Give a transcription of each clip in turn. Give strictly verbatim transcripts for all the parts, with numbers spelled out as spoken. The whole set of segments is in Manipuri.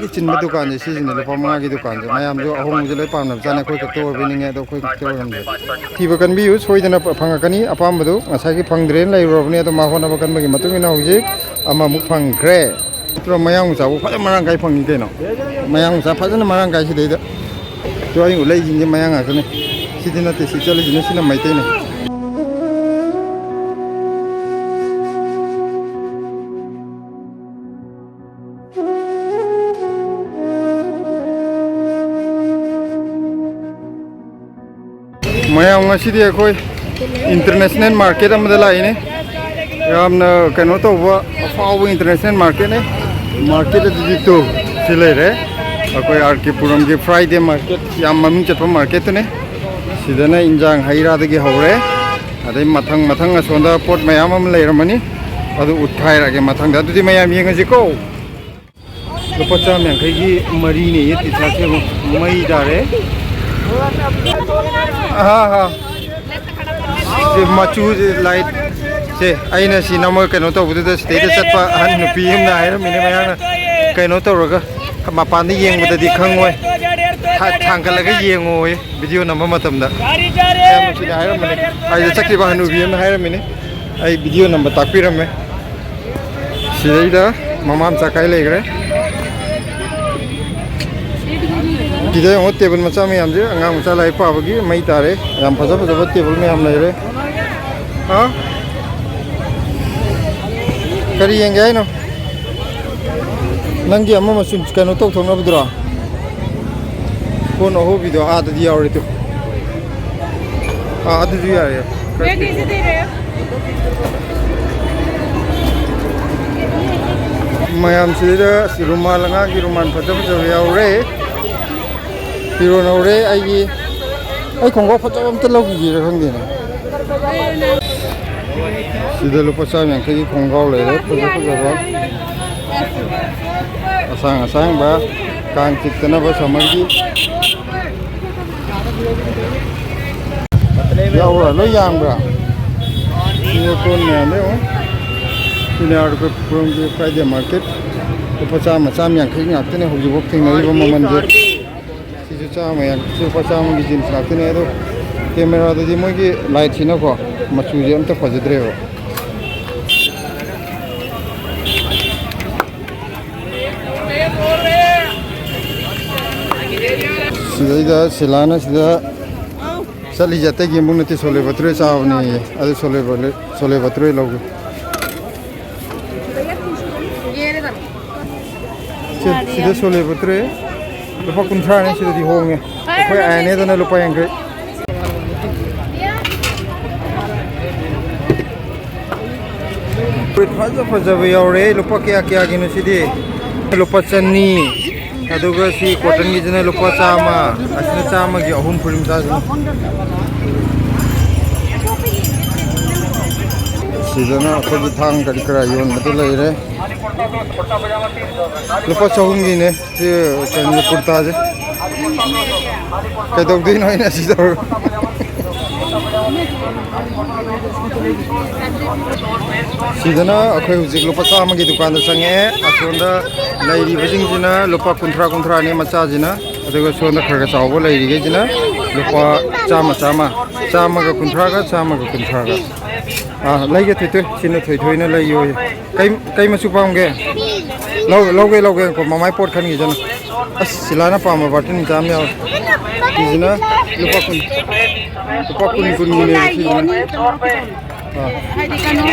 ꯆꯤꯟꯕ ꯗꯨꯀꯥꯟꯁꯦ ꯁꯤꯁꯤꯅ, ꯂꯨꯄꯥ ꯃꯉꯥꯒꯤ ꯗꯨꯀꯥꯟꯁꯦ꯫ ꯃꯌꯥꯝꯁꯨ ꯑꯍꯣꯡꯕꯁꯦ ꯂꯣꯏ ꯄꯥꯝꯅꯕ ꯆꯥꯅ ꯑꯩꯈꯣꯏ ꯈꯛꯇ ꯑꯣꯏꯕꯤꯅꯤꯡꯉꯦ, ꯑꯗꯣ ꯑꯩꯈꯣꯏ ꯈꯛꯇ ꯑꯣꯏꯔꯝꯗꯦ꯫ ꯊꯤꯕ ꯀꯟꯕꯤꯌꯨ, ꯁꯣꯏꯗꯅ ꯐꯪꯉꯛꯀꯅꯤ꯫ ꯑꯄꯥꯝꯕꯗꯨ ꯉꯁꯥꯏꯒꯤ ꯐꯪꯗ꯭ꯔꯦꯅ ꯂꯩꯔꯨꯔꯕꯅꯤ, ꯑꯗꯣ ꯃꯥ ꯍꯣꯠꯅꯕ ꯀꯟꯕꯒꯤ ꯃꯇꯨꯡ ꯏꯟꯅ ꯍꯧꯖꯤꯛ ꯑꯃꯃꯨꯛ ꯐꯪꯈ꯭ꯔꯦ꯫ ꯅꯠꯇ꯭ꯔꯣ? ꯃꯌꯥꯡ ꯃꯆꯥꯕꯨ ꯐꯖꯅ ꯃꯔꯥꯡ ꯀꯥꯏ ꯐꯪꯉꯤ ꯀꯩꯅꯣ꯫ ꯃꯌꯥꯡ ꯃꯆꯥ ꯐꯖꯅ ꯃꯔꯥꯡ ꯀꯥꯏ ꯁꯤꯗꯩꯗ꯫ ꯁꯤꯗ ꯑꯩꯅ ꯎꯠꯂꯛꯏꯁꯤꯡꯁꯦ ꯃꯌꯥꯡ ꯉꯥꯛꯇꯅꯤ꯫ ꯁꯤꯗꯤ ꯅꯠꯇꯦ, ꯁꯤ ꯆꯠꯂꯤꯁꯤꯅ, ꯁꯤꯅ ꯃꯩꯇꯩꯅꯤ꯫ ꯃꯌꯥꯝ, ꯉꯁꯤꯗꯤ ꯑꯩꯈꯣꯏ ꯏꯟꯇꯔꯅꯦꯁꯅꯦꯜ ꯃꯥꯔꯀꯦꯠ ꯑꯃꯗ ꯂꯥꯛꯏꯅꯦ꯫ ꯌꯥꯝꯅ ꯀꯩꯅꯣ ꯇꯧꯕ, ꯑꯐꯥꯎꯕ ꯏꯟꯇꯔꯅꯦꯁꯅꯦꯜ ꯃꯥꯔꯀꯦꯠꯅꯦ꯫ ꯃꯥꯔꯀꯦꯠ ꯑꯗꯨꯗꯤ ꯇꯨ ꯁꯤ ꯂꯩꯔꯦ, ꯑꯩꯈꯣꯏ ꯑꯥꯔ ꯀꯦ ꯄꯨꯔꯝꯒꯤ ꯐ꯭ꯔꯥꯏꯗꯦ ꯃꯥꯔꯀꯦꯠ, ꯌꯥꯝ ꯃꯃꯤꯡ ꯆꯠꯄ ꯃꯥꯔꯀꯦꯠꯇꯨꯅꯦ꯫ ꯁꯤꯗꯅ ꯏꯟꯖꯥꯡ ꯍꯩ ꯔꯥꯗꯒꯤ ꯍꯧꯔꯦ, ꯑꯗꯩ ꯃꯊꯪ ꯃꯊꯪ ꯑꯁꯣꯝꯗ ꯄꯣꯠ ꯃꯌꯥꯝ ꯑꯃ ꯂꯩꯔꯝꯃꯅꯤ, ꯑꯗꯨ ꯎꯠꯈꯥꯏꯔꯛꯑꯒꯦ ꯃꯊꯪꯗ꯫ ꯑꯗꯨꯗꯤ ꯃꯌꯥꯝ ꯌꯦꯡꯉꯁꯤꯀꯣ꯫ ꯂꯨꯄꯥ ꯆꯥꯝ ꯌꯥꯡꯈꯩꯒꯤ ꯃꯔꯤꯅꯦꯌꯦ ꯇꯤ ꯁꯥꯔꯠꯁꯦ, ꯑꯃꯨꯛ ꯃꯩ ꯇꯥꯔꯦ꯫ ꯑꯍꯥ, ꯑꯍꯥ꯫ ꯁꯤ ꯃꯆꯨꯁꯦ ꯂꯥꯏꯠ꯫ ꯁꯦ, ꯑꯩꯅ ꯁꯤ ꯅꯝꯃꯒ ꯀꯩꯅꯣ ꯇꯧꯕꯗꯨꯗ ꯁꯤꯗꯩꯗ ꯆꯠꯄ ꯑꯍꯟ ꯅꯨꯄꯤ ꯑꯃꯅ ꯍꯥꯏꯔꯝꯃꯤꯅꯦ, ꯃꯌꯥꯝꯅ ꯀꯩꯅꯣ ꯇꯧꯔꯒ ꯃꯄꯥꯟꯗ ꯌꯦꯡꯕꯗꯗꯤ ꯈꯪꯉꯣꯏ, ꯊꯥ-, ꯊꯥꯡꯒꯠꯂꯒ ꯌꯦꯡꯉꯣꯌꯦ꯫ ꯚꯤꯗꯤꯑꯣ ꯅꯝꯕ ꯃꯇꯝꯗ ꯌꯥꯝ ꯅꯨꯡꯁꯤꯅ ꯍꯥꯏꯔꯝꯕꯅꯦ꯫ ꯑꯩꯗ ꯆꯠꯈꯤꯕ ꯍꯅꯨꯕꯤ ꯑꯃꯅ ꯍꯥꯏꯔꯝꯃꯤꯅꯦ꯫ ꯑꯩ ꯚꯤꯗꯤꯑꯣ ꯅꯝꯕ ꯇꯥꯛꯄꯤꯔꯝꯃꯦ꯫ ꯁꯤꯗꯩꯗ ꯃꯃꯥ ꯃꯆꯥ ꯀꯥꯏ ꯂꯩꯈ꯭ꯔꯦ꯫ ꯁꯤꯗ ꯌꯦꯡꯉꯣ, ꯇꯦꯕꯜ ꯃꯆꯥ ꯃꯌꯥꯝꯁꯦ, ꯑꯉꯥꯡ ꯃꯆꯥ ꯂꯥꯏꯔꯤꯛ ꯄꯥꯕꯒꯤ ꯃꯩ ꯇꯥꯔꯦ꯫ ꯌꯥꯝ ꯐꯖ ꯐꯖꯕ ꯇꯦꯕꯜ ꯃꯌꯥꯝ ꯂꯩꯔꯦ꯫ ꯍꯥ? ꯀꯔꯤ ꯌꯦꯡꯒꯦ ꯍꯥꯏꯅꯣ? ꯅꯪꯒꯤ ꯑꯃ ꯃꯆꯨꯝ ꯀꯩꯅꯣ ꯇꯧꯊꯣꯛꯅꯕꯗꯨꯔꯣ? ꯀꯣꯟ ꯑꯍꯣꯕꯤꯗꯣ ꯑꯥꯗꯗꯤ ꯌꯥꯎꯔꯦ ꯇꯨ꯫ ꯑꯥ, ꯑꯗꯨꯁꯨ ꯌꯥꯔꯦ꯫ ꯃꯌꯥꯝꯁꯤꯗ ꯔꯨꯃꯥꯜ, ꯑꯉꯥꯡꯒꯤ ꯔꯨꯃꯥꯜ ꯐꯖ ꯐꯖꯕ ꯌꯥꯎꯔꯦ꯫ ꯐꯤꯔꯣꯜ ꯍꯧꯔꯦ꯫ ꯑꯩꯒꯤ, ꯑꯩ ꯈꯣꯡꯒ꯭ꯔꯥꯎ ꯐꯖꯕ ꯑꯝꯇ ꯂꯧꯈꯤꯒꯦꯔꯥ ꯈꯪꯗꯦꯅꯦ꯫ ꯁꯤꯗ ꯂꯨꯄꯥ ꯆꯥꯝ ꯌꯥꯡꯈꯩꯒꯤ ꯈꯣꯡꯒ꯭ꯔꯥꯎ ꯂꯩꯔꯦ, ꯐꯖ ꯐꯖꯕ꯫ ꯑꯁꯥꯡ ꯑꯁꯥꯡꯕ, ꯀꯥꯡ ꯆꯤꯛꯇꯅꯕ ꯁꯝꯃꯔꯒꯤ꯫ ꯌꯥꯎꯕ꯭ꯔꯥ? ꯂꯣꯏ ꯌꯥꯡꯕ꯭ꯔꯥ? ꯁꯤꯅꯦ ꯀꯣꯟ ꯃꯌꯥꯝꯗ ꯌꯦꯡꯉꯣ꯫ ꯁꯤꯅꯦ ꯑꯥꯔ ꯀꯦ ꯄꯨꯔꯝꯒꯤ ꯐ꯭ꯔꯥꯏꯗꯦ ꯃꯥꯔꯀꯦꯠ꯫ ꯂꯨꯄꯥ ꯆꯥꯝꯃ, ꯆꯥꯝꯃ ꯌꯥꯡꯈꯩ ꯉꯥꯛꯇꯅꯦ ꯍꯧꯖꯤꯛꯐꯥꯎ ꯊꯦꯡꯅꯔꯤꯕ ꯃꯃꯜꯁꯦ꯫ ꯁꯤꯁꯨ ꯆꯥꯝꯃ ꯌꯥꯡꯈꯩ, ꯂꯨꯄꯥ ꯆꯥꯝꯃꯒꯤ ꯖꯤꯟꯁ ꯉꯥꯛꯇꯅꯦ꯫ ꯑꯗꯣ ꯀꯦꯃꯦꯔꯥꯗꯗꯤ ꯃꯣꯏꯒꯤ ꯂꯥꯏꯠꯁꯤꯅꯀꯣ ꯃꯆꯨꯁꯦ ꯑꯝꯇ ꯐꯖꯗ꯭ꯔꯦꯕ꯫ ꯁꯤꯗꯩꯗ ꯁꯤꯂꯥꯅ ꯁꯤꯗ ꯆꯠꯂꯤꯁꯦ ꯑꯇꯩꯒꯤ ꯑꯃꯨꯛ ꯅꯠꯇꯦ, ꯁꯣꯂꯦ ꯕꯇꯨꯔꯦ ꯆꯥꯕꯅꯦꯌꯦ꯫ ꯑꯗꯨ ꯁꯣꯂꯦ ꯕꯇꯨꯔꯦ, ꯁꯣꯂꯦ ꯕꯇꯨꯔꯦ ꯂꯧꯒꯦ꯫ ꯁꯤ-, ꯁꯤꯗ ꯁꯣꯂꯦ ꯕꯇꯨꯔꯦ ꯂꯨꯄꯥ ꯀꯨꯟꯊ꯭ꯔꯥꯅꯦ, ꯁꯤꯗꯗꯤ ꯍꯣꯡꯉꯦ꯫ ꯑꯩꯈꯣꯏ ꯑꯥꯏꯅꯦꯗꯅ ꯂꯨꯄꯥ ꯌꯥꯡꯈꯩ꯫ ꯐꯨꯔꯤꯠ ꯐꯖ ꯐꯖꯕ ꯌꯥꯎꯔꯦ꯫ ꯂꯨꯄꯥ ꯀꯌꯥ ꯀꯌꯥꯒꯤꯅꯣ ꯁꯤꯗꯤ? ꯂꯨꯄꯥ ꯆꯅꯤ꯫ ꯑꯗꯨꯒ ꯁꯤ ꯀꯣꯇꯟꯒꯤꯁꯤꯅ ꯂꯨꯄꯥ ꯆꯥꯝꯃ, ꯑꯁꯤꯅ ꯆꯥꯝꯃꯒꯤ ꯑꯍꯨꯝ ꯐꯨꯔꯤꯠ ꯃꯆꯥꯁꯤꯅ꯫ ꯁꯤꯗꯅ ꯑꯩꯈꯣꯏꯒꯤ ꯊꯥꯡ ꯀꯔꯤ ꯀꯔꯥ ꯌꯣꯟꯕꯗꯨ ꯂꯩꯔꯦ꯫ ꯂꯨꯄꯥ ꯆꯍꯨꯝꯒꯤꯅꯦ ꯁꯤ ꯀꯩꯅꯣ ꯀꯨꯔꯇꯥꯁꯦ꯫ ꯀꯩꯗꯧꯗꯣꯏꯅꯣ ꯑꯩꯅ ꯁꯤ ꯇꯧꯔꯒ? ꯁꯤꯗꯅ ꯑꯩꯈꯣꯏ ꯍꯧꯖꯤꯛ ꯂꯨꯄꯥ ꯆꯥꯝꯃꯒꯤ ꯗꯨꯀꯥꯟꯗ ꯆꯪꯉꯛꯑꯦ꯫ ꯑꯁꯣꯝꯗ ꯂꯩꯔꯤꯕꯁꯤꯡꯁꯤꯅ ꯂꯨꯄꯥ ꯀꯨꯟꯊ꯭ꯔꯥ ꯀꯨꯟꯊ꯭ꯔꯥꯅꯤ ꯃꯆꯥꯁꯤꯅ, ꯑꯗꯨꯒ ꯁꯣꯝꯗ ꯈꯔ ꯈꯔ ꯆꯥꯎꯕ ꯂꯩꯔꯤꯈꯩꯁꯤꯅ ꯂꯨꯄꯥ ꯆꯥꯝꯃ, ꯆꯥꯝꯃ, ꯆꯥꯝꯃꯒ ꯀꯨꯟꯊ꯭ꯔꯥꯒ, ꯆꯥꯝꯃꯒ ꯀꯨꯟꯊ꯭ꯔꯥꯒ꯫ ꯑꯥ, ꯂꯩꯒꯦ ꯊꯣꯏꯊꯣꯏ, ꯁꯤꯅ ꯊꯣꯏꯊꯣꯏꯅ ꯂꯩꯌꯣꯌꯦ꯫ ꯀꯩ, ꯀꯩ ꯃꯆꯨ ꯄꯥꯝꯒꯦ? ꯂꯧ-, ꯂꯧꯒꯦ, ꯂꯧꯒꯦ꯫ ꯉꯥꯏꯈꯣ, ꯃꯃꯥꯏ ꯄꯣꯠ ꯈꯟꯈꯤꯁꯅꯨ꯫ ꯑꯁ, ꯁꯤꯂꯥꯅ ꯄꯥꯝꯕ ꯕꯥꯔꯇꯤꯟ ꯃꯆꯥ ꯑꯃ ꯌꯥꯎꯔꯦ꯫ ꯁꯤꯁꯤꯅ ꯂꯨꯄꯥ ꯀꯨꯟ, ꯂꯨꯄꯥ ꯀꯨꯟ, ꯀꯨꯟꯒꯤꯅꯦꯕ ꯁꯤꯁꯤꯅ꯫ ꯑꯥ꯫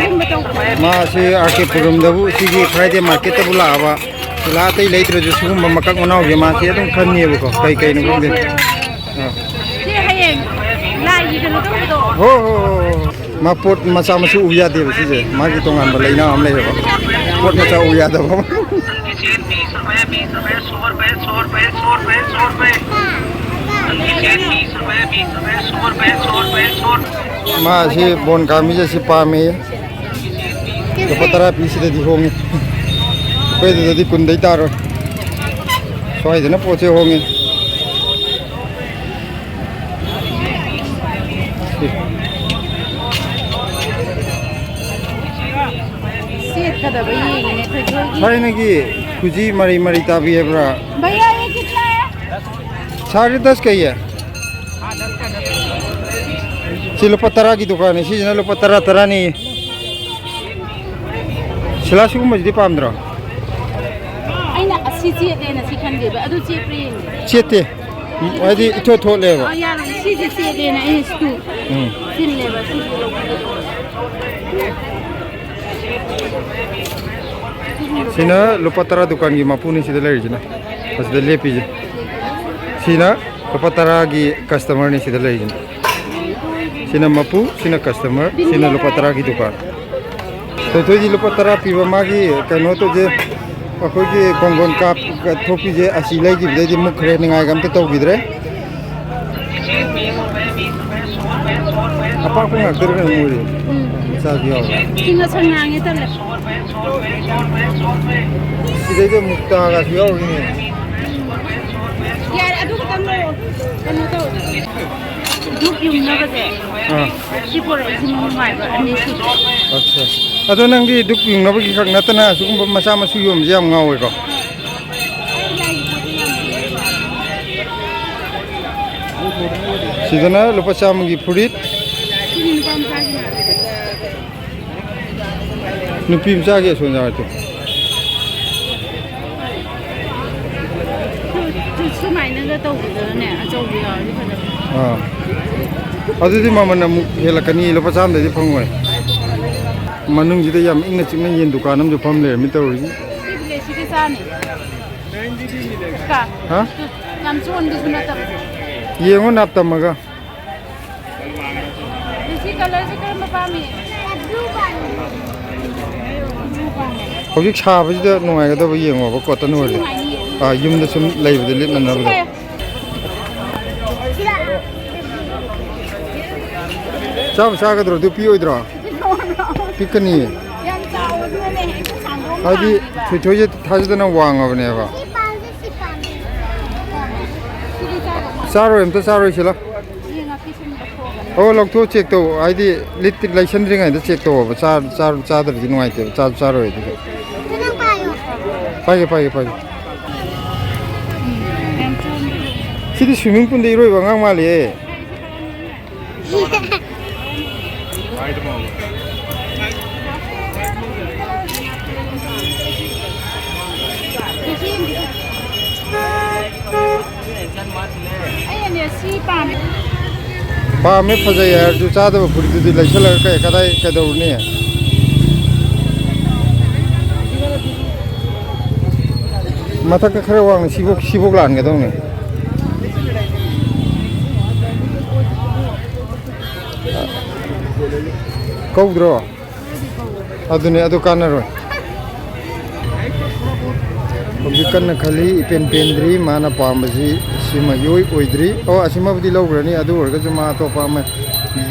ꯃꯥꯁꯤ ꯑꯥꯔ ꯀꯦ ꯄꯨꯔꯝꯗꯕꯨ, ꯁꯤꯒꯤ ꯐ꯭ꯔꯥꯏꯗꯦ ꯃꯥꯔꯀꯦꯠꯇꯕꯨ ꯂꯥꯛꯑꯕ, ꯁꯤꯂꯥ ꯑꯇꯩ ꯂꯩꯇ꯭ꯔꯁꯨ ꯁꯤꯒꯨꯝꯕ ꯃꯀꯛ ꯃꯅꯥꯎꯁꯦ ꯃꯥꯁꯤ ꯑꯗꯨꯝ ꯈꯟꯅꯦꯕꯀꯣ, ꯀꯩ ꯀꯩꯅꯣ ꯈꯪꯗꯦ꯫ ꯑꯥ꯫ ꯁꯤ ꯍꯌꯦꯡ ꯂꯥꯏꯒꯤ ꯀꯩꯅꯣ ꯇꯧꯕꯗꯣ꯫ ꯍꯣ, ꯍꯣ, ꯍꯣ, ꯍꯣ꯫ ꯃꯥ ꯄꯣꯠ ꯃꯆꯥ ꯃꯁꯨ ꯎ ꯌꯥꯗꯦꯕ ꯁꯤꯁꯦ꯫ ꯃꯥꯒꯤ ꯇꯣꯉꯥꯟꯕ ꯂꯩꯅꯥ ꯑꯃ ꯂꯩꯌꯦꯕ꯫ ꯄꯣꯠ ꯃꯆꯥ ꯎ ꯌꯥꯗꯕ ꯑꯃ꯫ ꯃꯥꯁꯤ ꯕꯣꯟ ꯀꯥꯝꯃꯤꯁꯦ ꯁꯤ ꯄꯥꯝꯃꯦ꯫ ꯂꯨꯄꯥ ꯇꯔꯥ ꯄꯤꯁꯤꯗꯗꯤ ꯍꯣꯡꯉꯤ꯫ ꯑꯩꯈꯣꯏꯗꯨꯗꯗꯤ ꯀꯨꯟꯗꯩ ꯇꯥꯔꯣꯏ꯫ ꯁ꯭ꯋꯥꯏꯗꯅ ꯄꯣꯠꯁꯦ ꯍꯣꯡꯉꯤ꯫ ꯁꯦꯠꯀꯗꯕ ꯌꯦꯡꯉꯤꯅꯦ ꯊꯣꯏꯊꯣꯏꯒꯤ꯫ ꯊꯥꯏꯅꯒꯤ ꯈꯨꯖꯤ ꯃꯔꯤ ꯃꯔꯤ ꯇꯥꯕꯤ ꯍꯥꯏꯕ꯭ꯔꯥ? ꯚꯩꯌꯥ, ꯌꯦ ꯀꯤꯠꯅꯥ ꯍꯥꯏ? ꯁꯥꯔꯦ ꯗꯁ ꯀꯍꯤ ꯍꯥꯏ? ꯁꯤ ꯂꯨꯄꯥ ꯇꯔꯥꯒꯤ ꯗꯨꯀꯥꯟꯅꯤ, ꯁꯤꯁꯤꯅ ꯂꯨꯄꯥ ꯇꯔꯥ, ꯇꯔꯥꯅꯤ꯫ ꯁꯤꯂꯥ, ꯁꯤꯒꯨꯝꯕꯁꯤꯗꯤ ꯄꯥꯝꯗ꯭ꯔꯣ? ꯑꯩꯅ ꯑꯁꯤ ꯆꯦꯠꯂꯦꯅ ꯁꯤ ꯈꯟꯗꯦꯕ, ꯑꯗꯨ ꯆꯦꯠꯄ꯭ꯔꯥ ꯌꯦꯡꯒꯦ꯫ ꯆꯦꯠꯇꯦ꯫ ꯍꯥꯏꯗꯤ ꯏꯊꯣꯠ ꯊꯣꯠꯂꯦꯕ꯫ ꯑꯥ, ꯌꯥꯔꯣꯏ꯫ ꯁꯤꯁꯦ ꯆꯦꯠꯂꯦꯅ ꯑꯩꯅ ꯁꯤꯗꯨ ꯎꯝ꯫ ꯁꯤꯜꯂꯦꯕ, ꯁꯤꯁꯦ ꯂꯧꯕꯤꯔꯣ꯫ ꯁꯤꯅ ꯂꯨꯄꯥ ꯇꯔꯥ ꯗꯨꯀꯥꯟꯒꯤ ꯃꯄꯨꯅꯤ ꯁꯤꯗ ꯂꯩꯔꯤꯁꯤꯅ, ꯑꯁꯤꯗ ꯂꯦꯞꯄꯤꯁꯦ꯫ ꯁꯤꯅ ꯂꯨꯄꯥ ꯇꯔꯥꯒꯤ ꯀꯁꯇꯃꯔꯅꯤ ꯁꯤꯗ ꯂꯩꯔꯤꯁꯤꯅ꯫ ꯁꯤꯅ ꯃꯄꯨ, ꯁꯤꯅ ꯀꯁꯇꯃꯔ, ꯁꯤꯅ ꯂꯨꯄꯥ ꯇꯔꯥꯒꯤ ꯗꯨꯀꯥꯟ꯫ ꯊꯣꯏꯊꯣꯏꯗꯤ ꯂꯨꯄꯥ ꯇꯔꯥ ꯄꯤꯕ ꯃꯥꯒꯤ ꯀꯩꯅꯣ ꯇꯧꯁꯦ, ꯑꯩꯈꯣꯏꯒꯤ ꯀꯣꯡꯒꯣꯟ ꯀꯥꯞ ꯊꯣꯛꯄꯤꯁꯦ, ꯑꯁꯤ ꯂꯩꯈꯤꯕꯗꯩꯗꯤ ꯃꯨꯠꯈ꯭ꯔꯦ, ꯅꯤꯡꯉꯥꯏꯒ ꯑꯝꯇ ꯇꯧꯈꯤꯗ꯭ꯔꯦ꯫ ꯑꯄꯥꯛꯄ ꯉꯥꯛꯇꯔ ꯀꯩꯅꯣ ꯑꯣꯏꯔꯤ꯫ ꯎꯝ꯫ ꯃꯆꯥꯁꯨ ꯌꯥꯎꯔꯦ꯫ ꯁꯤ ꯉꯁꯪ ꯉꯥꯡꯉꯦ ꯇꯜꯂꯦ꯫ ꯁꯤꯗꯩꯗ ꯃꯨꯛꯇꯥꯒꯁꯨ ꯌꯥꯎꯔꯤꯅꯦ꯫ ꯌꯥꯔꯦ, ꯑꯗꯨ ꯈꯛꯇꯪ ꯂꯧꯔꯣ꯫ ꯀꯩꯅꯣ ꯇꯧ꯫ ꯙꯨꯞ ꯌꯨꯡꯅꯕꯁꯦ꯫ ꯑꯥ꯫ ꯁꯤ ꯄꯣꯔꯛꯏꯁꯤꯅ ꯅꯨꯡꯉꯥꯏꯕ ꯑꯅꯤꯁꯨ꯫ ꯑꯠꯆꯥ꯫ ꯑꯗꯣ ꯅꯪꯗꯤ ꯙꯨꯞ ꯌꯨꯡꯅꯕꯒꯤ ꯈꯛ ꯅꯠꯇꯅ ꯁꯤꯒꯨꯝꯕ ꯃꯆꯥ ꯃꯁꯨ ꯌꯣꯟꯕꯁꯦ ꯌꯥꯝ ꯉꯥꯎꯋꯦꯀꯣ? ꯁꯤꯗꯅ ꯂꯨꯄꯥ ꯆꯥꯝꯃꯒꯤ ꯐꯨꯔꯤꯠ꯫ ꯁꯤꯗꯤ ꯅꯨꯄꯥ ꯃꯆꯥꯒꯤ ꯃꯥꯜꯂꯦ꯫ ꯅꯨꯄꯤ ꯃꯆꯥꯒꯤ ꯑꯁꯣꯟ ꯌꯥꯎꯔꯗꯤ꯫ ꯁꯨ-, ꯁꯨꯃꯥꯏꯅꯒ ꯇꯧꯕꯗꯅꯦ, ꯑꯆꯧꯕ ꯌꯥꯎꯔꯗꯤ ꯐꯖꯕ꯫ ꯑꯥ꯫ ꯑꯗꯨꯗꯤ ꯃꯃꯜ ꯑꯃꯨꯛ ꯍꯦꯜꯂꯛꯀꯅꯤ, ꯂꯨꯄꯥ ꯆꯥꯝꯗꯩꯗꯤ ꯐꯪꯉꯣꯏ꯫ ꯃꯅꯨꯡꯁꯤꯗ ꯌꯥꯝ ꯏꯪꯅ ꯆꯤꯛꯅ ꯌꯦꯟ ꯗꯨꯀꯥꯟ ꯑꯃꯁꯨ ꯐꯝ ꯂꯩꯔꯝꯃꯤ ꯇꯧꯔꯤꯁꯤ꯫ ꯁꯤ ꯕ꯭ꯂꯦꯁꯤꯗꯤ ꯆꯥꯅꯤ꯫ ꯀꯥ꯫ ꯍꯥ? ꯌꯥꯝ ꯆꯣꯟꯕꯁꯨ ꯅꯠꯇꯕꯁꯦ꯫ ꯌꯦꯡꯉꯣ ꯅꯥꯞ ꯇꯝꯃꯒ꯫ ꯁꯤ ꯀꯂꯔꯁꯦ ꯀꯔꯝꯕ ꯄꯥꯝꯃꯤ? ꯍꯧꯖꯤꯛ ꯁꯥꯕꯁꯤꯗ ꯅꯨꯡꯉꯥꯏꯒꯗꯕ ꯌꯦꯡꯉꯣꯕ, ꯀꯣꯇꯟ ꯁꯤ ꯑꯣꯏꯔꯗꯤ꯫ ꯅꯨꯡꯉꯥꯏꯅꯤꯌꯦ꯫ ꯑꯥ, ꯌꯨꯝꯗ ꯁꯨꯝ ꯂꯩꯕꯗ ꯂꯤꯠꯅꯅꯕꯗꯣ꯫ ꯁꯤ ꯄꯥꯏꯌꯣ꯫ ꯆꯥꯕ ꯆꯥꯒꯗ꯭ꯔꯣ? ꯑꯗꯨ ꯄꯤꯑꯣꯏꯗ꯭ꯔꯣ? ꯄꯤꯛꯀꯅꯤꯌꯦ꯫ ꯌꯥꯝ ꯆꯥꯎꯕꯗꯨꯅꯅꯦ ꯍꯦꯛꯇ ꯁꯥꯡꯗꯣꯛ ꯍꯥꯏꯗꯤ ꯁꯥꯡꯉꯦꯕ꯫ ꯊꯣꯏꯊꯣꯏꯁꯦ ꯊꯥꯖꯗꯅ ꯋꯥꯡꯉꯕꯅꯦꯕ꯫ ꯁꯤ ꯄꯥꯝꯗꯦ, ꯁꯤ ꯄꯥꯝꯃꯦ꯫ ꯁꯤꯗꯤ ꯆꯥꯔꯣ꯫ ꯆꯥꯔꯣꯏ, ꯑꯝꯇ ꯆꯥꯔꯣꯏ, ꯁꯤꯂꯥ꯫ ꯌꯦꯡꯉꯛꯀꯦ ꯁꯨꯝ ꯂꯧꯊꯣꯛꯑꯒ꯫ ꯑꯣ, ꯂꯧꯊꯣꯛꯑ ꯆꯦꯛ ꯇꯧ꯫ ꯍꯥꯏꯗꯤ ꯂꯤꯠ-, ꯂꯩꯁꯟꯗ꯭ꯔꯤꯉꯩꯗ ꯆꯦꯛ ꯇꯧꯑꯣꯕ꯫ ꯆꯥ-, ꯆꯥ-, ꯆꯥꯗ꯭ꯔꯗꯤ ꯅꯨꯡꯉꯥꯏꯇꯦꯕ꯫ ꯆꯥꯁꯨ ꯆꯥꯔꯣꯏ ꯑꯗꯨꯗꯤ꯫ ꯁꯤ ꯅꯪ ꯄꯥꯏꯌꯣ꯫ ꯄꯥꯏꯒꯦ, ꯄꯥꯏꯒꯦ, ꯄꯥꯏꯒꯦ꯫ ꯁꯤꯗꯤ swimming pool ꯗ ꯏꯔꯣꯏꯕ ꯑꯉꯥꯡ ꯃꯥꯜꯂꯤꯍꯦ꯫ ꯑꯩꯅꯅꯦ ꯁꯤ ꯄꯥꯝꯃꯦ꯫ ꯄꯥꯝꯃꯦ, ꯐꯖꯩ ꯍꯥꯏꯔꯁꯨ ꯆꯥꯗꯕ ꯐꯨꯔꯤꯠꯇꯨꯗꯤ ꯂꯩꯁꯜꯂꯒ ꯀꯩ-, ꯀꯗꯥꯏ ꯀꯩꯗꯧꯔꯨꯅꯤ? ꯃꯊꯛꯇ ꯈꯔ ꯋꯥꯡꯅ ꯁꯤꯕꯣꯛ, ꯁꯤꯕꯣꯛ ꯂꯥꯟꯒꯗꯧꯅꯦ꯫ ꯀꯧꯗ꯭ꯔꯣ? ꯑꯗꯨꯅꯦ, ꯑꯗꯨ ꯀꯥꯟꯅꯔꯣꯏ꯫ ꯍꯧꯖꯤꯛ ꯀꯟꯅ ꯈꯜꯂꯤ, ꯏꯄꯦꯟ ꯄꯦꯟꯗ꯭ꯔꯤ, ꯃꯥꯅ ꯄꯥꯝꯕꯁꯤ ꯁꯤꯃ ꯏꯑꯣꯏ ꯑꯣꯏꯗ꯭ꯔꯤ꯫ ꯑꯣ, ꯑꯁꯤꯃꯕꯨꯗꯤ ꯂꯧꯈ꯭ꯔꯅꯤ, ꯑꯗꯨ ꯑꯣꯏꯔꯒꯁꯨ ꯃꯥ ꯑꯇꯣꯞꯄ ꯑꯃ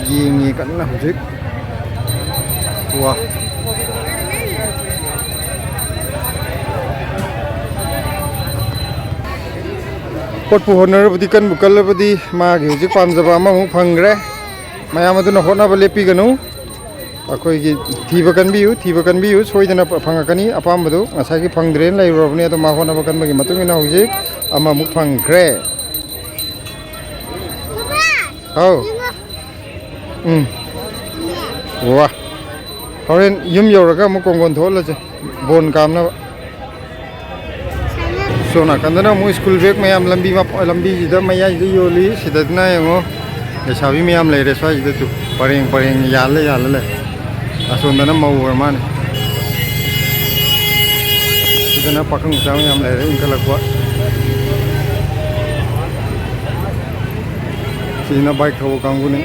ꯌꯦꯡꯉꯤ ꯀꯟꯅ ꯍꯧꯖꯤꯛ꯫ ꯋꯥ꯫ ꯍꯣꯠꯄꯨ ꯍꯣꯠꯅꯔꯕꯗꯤ, ꯀꯟꯕꯨ ꯀꯜꯂꯕꯗꯤ, ꯃꯥꯒꯤ ꯍꯧꯖꯤꯛ ꯄꯥꯝꯖꯕ ꯑꯃꯃꯨꯛ ꯐꯪꯈ꯭ꯔꯦ꯫ ꯃꯌꯥꯝ ꯑꯗꯨꯅ ꯍꯣꯠꯅꯕ ꯂꯦꯞꯄꯤꯒꯅꯨ꯫ ꯑꯩꯈꯣꯏꯒꯤ ꯊꯤꯕ ꯀꯟꯕꯤꯌꯨ, ꯊꯤꯕ ꯀꯟꯕꯤꯌꯨ, ꯁꯣꯏꯗꯅ ꯐꯪꯉꯛꯀꯅꯤ꯫ ꯑꯄꯥꯝꯕꯗꯨ ꯉꯁꯥꯏꯒꯤ ꯐꯪꯗ꯭ꯔꯦꯅ ꯂꯩꯔꯨꯔꯕꯅꯤ, ꯑꯗꯣ ꯃꯥ ꯍꯣꯠꯅꯕ ꯀꯟꯕꯒꯤ ꯃꯇꯨꯡ ꯏꯟꯅ ꯍꯧꯖꯤꯛ ꯑꯃꯃꯨꯛ ꯐꯪꯈ꯭ꯔꯦ꯫ ꯍꯥꯎ꯫ ꯎꯝ꯫ ꯋꯥ꯫ ꯍꯣꯔꯦꯟ ꯌꯨꯝ ꯌꯧꯔꯒ ꯑꯃꯨꯛ ꯀꯣꯡꯒꯣꯟ ꯊꯣꯛꯍꯜꯂꯁꯦ꯫ ꯕꯣꯟ ꯀꯥꯞꯅꯕ꯫ ꯁꯣꯝ ꯅꯥꯀꯟꯗꯅ ꯑꯃꯨꯛ ꯁ꯭ꯀꯨꯜ ꯕꯦꯒ ꯃꯌꯥꯝ ꯂꯝꯕꯤ ꯃꯞ-, ꯂꯝꯕꯤꯁꯤꯗ ꯃꯌꯥꯏꯁꯤꯗ ꯌꯣꯜꯂꯤ꯫ ꯁꯤꯗꯅ ꯌꯦꯡꯉꯣ, ꯂꯩꯁꯥꯕꯤ ꯃꯌꯥꯝ ꯂꯩꯔꯦ ꯁ꯭ꯋꯥꯏꯁꯤꯗꯁꯨ, ꯄꯔꯦꯡ ꯄꯔꯦꯡ ꯌꯥꯜꯂ ꯌꯥꯜꯂ ꯂꯩ꯫ ꯑꯁꯣꯝꯗꯅ ꯃꯧ ꯑꯣꯏꯔ ꯃꯥꯅꯦ꯫ ꯁꯤꯗꯅ ꯄꯥꯈꯪ ꯃꯆꯥ ꯃꯌꯥꯝ ꯂꯩꯔꯦ ꯏꯟꯈꯠꯂꯛꯄ꯫ ꯁꯤꯅ ꯕꯥꯏꯛ ꯊꯧꯕ ꯀꯥꯡꯕꯨꯅꯤ꯫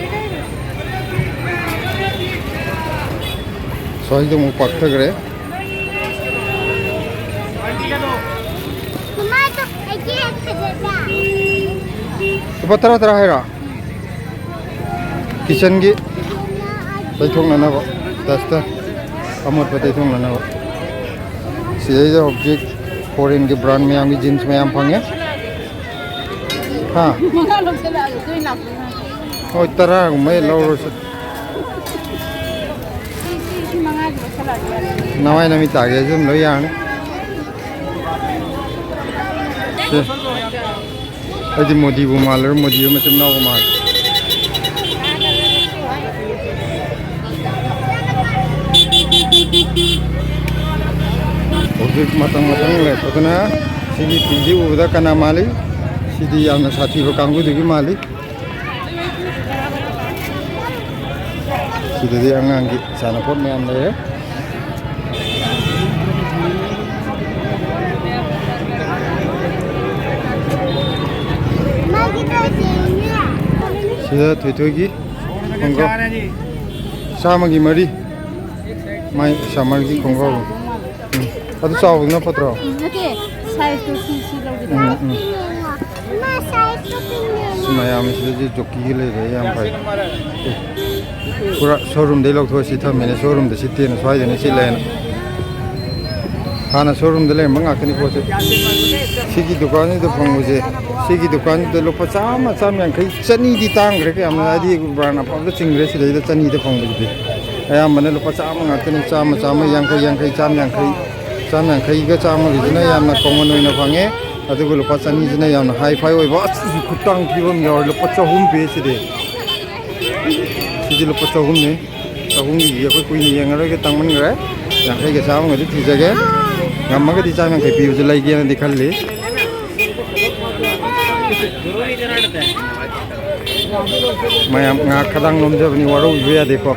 ꯁ꯭ꯋꯥꯏꯗ ꯑꯃꯨꯛ ꯄꯥꯛꯊꯈ꯭ꯔꯦ꯫ ꯂꯨꯄꯥ ꯇꯔꯥ ꯇꯔꯥ ꯍꯥꯏꯔꯣ? ꯀꯤꯠꯆꯟꯒꯤ ꯇꯩꯊꯣꯛꯅꯅꯕ, duster, ꯑꯃꯣꯠꯄ ꯇꯩꯊꯣꯛꯅꯅꯕ꯫ ꯁꯤꯗꯩꯗ ꯍꯧꯖꯤꯛ foreign ꯒꯤ brand ꯃꯌꯥꯝꯒꯤ jeans ꯃꯌꯥꯝ ꯐꯪꯉꯦ꯫ ꯍꯥ? ꯃꯉꯥ ꯂꯧꯁꯤꯜꯂꯛꯑꯒꯦ, ꯑꯗꯨ ꯑꯣꯏꯅ ꯂꯥꯛꯄ ꯌꯥꯅꯤ꯫ ꯍꯣꯏ, ꯇꯔꯥꯒꯨꯝꯕ ꯍꯦꯛ ꯂꯧꯔꯁꯤ꯫ ꯁꯤ, ꯁꯤ, ꯁꯤ ꯃꯉꯥꯁꯤ ꯂꯧꯁꯤꯜꯂꯛꯑꯒꯦ꯫ ꯅꯃꯥꯏ ꯅꯃꯤꯠ ꯇꯥꯒꯦ, ꯑꯗꯨꯝ ꯂꯣꯏ ꯌꯥꯔꯅꯤ꯫ ꯑꯩꯗꯤ ꯃꯣꯗꯤꯕꯨ ꯃꯥꯜꯂꯨꯔꯦ, ꯃꯣꯗꯤ ꯍꯣꯏ ꯃꯆꯤꯟ ꯃꯅꯥꯎꯒ ꯃꯥꯜꯂꯦ꯫ ꯍꯧꯖꯤꯛ ꯃꯊꯪ ꯃꯊꯪ ꯂꯩꯔꯛꯄꯗꯨꯅ ꯁꯤꯒꯤ ꯐꯤꯁꯤ ꯎꯕꯗ ꯀꯅꯥ ꯃꯥꯜꯂꯤ? ꯁꯤꯗꯤ ꯌꯥꯝꯅ ꯁꯥꯊꯤꯕ ꯀꯥꯡꯕꯨꯗꯨꯒꯤ ꯃꯥꯜꯂꯤ꯫ ꯁꯤꯗꯗꯤ ꯑꯉꯥꯡꯒꯤ ꯁꯥꯟꯅꯄꯣꯠ ꯃꯌꯥꯝ ꯂꯩꯔꯦ꯫ ꯁꯤꯗ ꯊꯣꯏꯊꯣꯏꯒꯤ ꯈꯣꯡꯒ꯭ꯔꯥꯎ ꯆꯥꯝꯃꯒꯤ ꯃꯔꯤ꯫ ꯃꯥꯏ ꯁꯝꯃꯔꯒꯤ ꯈꯣꯡꯒ꯭ꯔꯥꯎ꯫ ꯎꯝ꯫ ꯑꯗꯨ ꯆꯥꯎꯕꯗꯨꯅ ꯐꯠꯇ꯭ꯔꯣ? ꯎꯝ, ꯅꯠꯇꯦ, ꯁꯥꯏꯖꯇꯣ ꯁꯤ, ꯁꯤ ꯂꯧꯒꯦ ꯇꯧꯕ꯫ ꯎꯝ, ꯎꯝ꯫ ꯁꯤ ꯃꯌꯥꯝꯁꯤꯗꯗꯤ ꯖꯣꯀꯤꯒ ꯂꯩꯔꯦ, ꯌꯥꯝ ꯐꯩ꯫ ꯄꯨꯔꯥ ꯁꯣꯔꯨꯝꯗꯩ ꯂꯧꯊꯣꯛꯑ ꯁꯤ ꯊꯝꯃꯤꯅꯦ, ꯁꯣꯔꯨꯝꯗ ꯁꯤꯠꯇꯦꯅ, ꯁ꯭ꯋꯥꯏꯗꯅ ꯁꯤꯠꯂꯦꯅ꯫ ꯍꯥꯟꯅ ꯁꯣꯔꯨꯝꯗ ꯂꯩꯔꯝꯕ ꯉꯥꯛꯇꯅꯤ ꯄꯣꯠꯁꯦ꯫ ꯁꯤꯒꯤ ꯗꯨꯀꯥꯟꯁꯤꯗ ꯐꯪꯕꯁꯦ, ꯁꯤꯒꯤ ꯗꯨꯀꯥꯟꯁꯤꯗ ꯂꯨꯄꯥ ꯆꯥꯝꯃ, ꯆꯥꯝꯃ ꯌꯥꯡꯈꯩ, ꯆꯅꯤꯗꯤ ꯇꯥꯡꯈ꯭ꯔꯦ ꯀꯌꯥꯝꯅ, ꯍꯥꯏꯗꯤ ꯕ꯭ꯔꯥꯟ ꯑꯐꯕꯗ ꯆꯤꯡꯈ꯭ꯔꯦ ꯁꯤꯗꯩꯗ ꯆꯅꯤꯗ ꯐꯪꯕꯁꯤꯗꯤ꯫ ꯑꯌꯥꯝꯕꯅ ꯂꯨꯄꯥ ꯆꯥꯝꯃ ꯉꯥꯛꯇꯅꯤ, ꯆꯥꯝꯃ, ꯆꯥꯝꯃ ꯌꯥꯡꯈꯩ, ꯌꯥꯡꯈꯩ, ꯆꯥꯝꯃ ꯌꯥꯡꯈꯩ, ꯆꯥꯝꯃ ꯌꯥꯡꯈꯩꯒ ꯆꯥꯝꯃꯒꯤꯁꯤꯅ ꯌꯥꯝꯅ ꯀꯣꯃꯟ ꯑꯣꯏꯅ ꯐꯪꯉꯦ꯫ ꯑꯗꯨꯒ ꯂꯨꯄꯥ ꯆꯅꯤꯁꯤꯅ ꯌꯥꯝꯅ ꯍꯥꯏ ꯐꯥꯏ ꯑꯣꯏꯕ꯫ ꯑꯁ, ꯈꯨꯇꯥꯡ ꯊꯤꯕ ꯑꯃ ꯌꯥꯎꯔꯦ, ꯂꯨꯄꯥ ꯆꯍꯨꯝ ꯄꯤ ꯁꯤꯗꯤ꯫ ꯁꯤꯗꯤ ꯂꯨꯄꯥ ꯆꯍꯨꯝꯅꯤ꯫ ꯆꯍꯨꯝꯒꯤꯗꯤ ꯑꯩꯈꯣꯏ ꯀꯨꯏꯅ ꯌꯦꯡꯉꯔꯣꯏꯒꯦ, ꯇꯥꯡꯃꯟꯈ꯭ꯔꯦ꯫ ꯌꯥꯡꯈꯩꯒ ꯆꯥꯝꯃꯒꯗꯤ ꯊꯤꯖꯒꯦ꯫ ꯉꯝꯃꯒꯗꯤ ꯆꯥꯝ ꯌꯥꯡꯈꯩ ꯄꯤꯕꯁꯨ ꯂꯩꯒꯦꯅꯗꯤ ꯈꯜꯂꯤ꯫ ꯃꯌꯥꯝ ꯉꯥꯏꯍꯥꯛ ꯈꯗꯥꯡ ꯅꯣꯝꯖꯕꯅꯤ, ꯋꯥꯔꯧꯕꯤꯕ ꯌꯥꯗꯦꯀꯣ꯫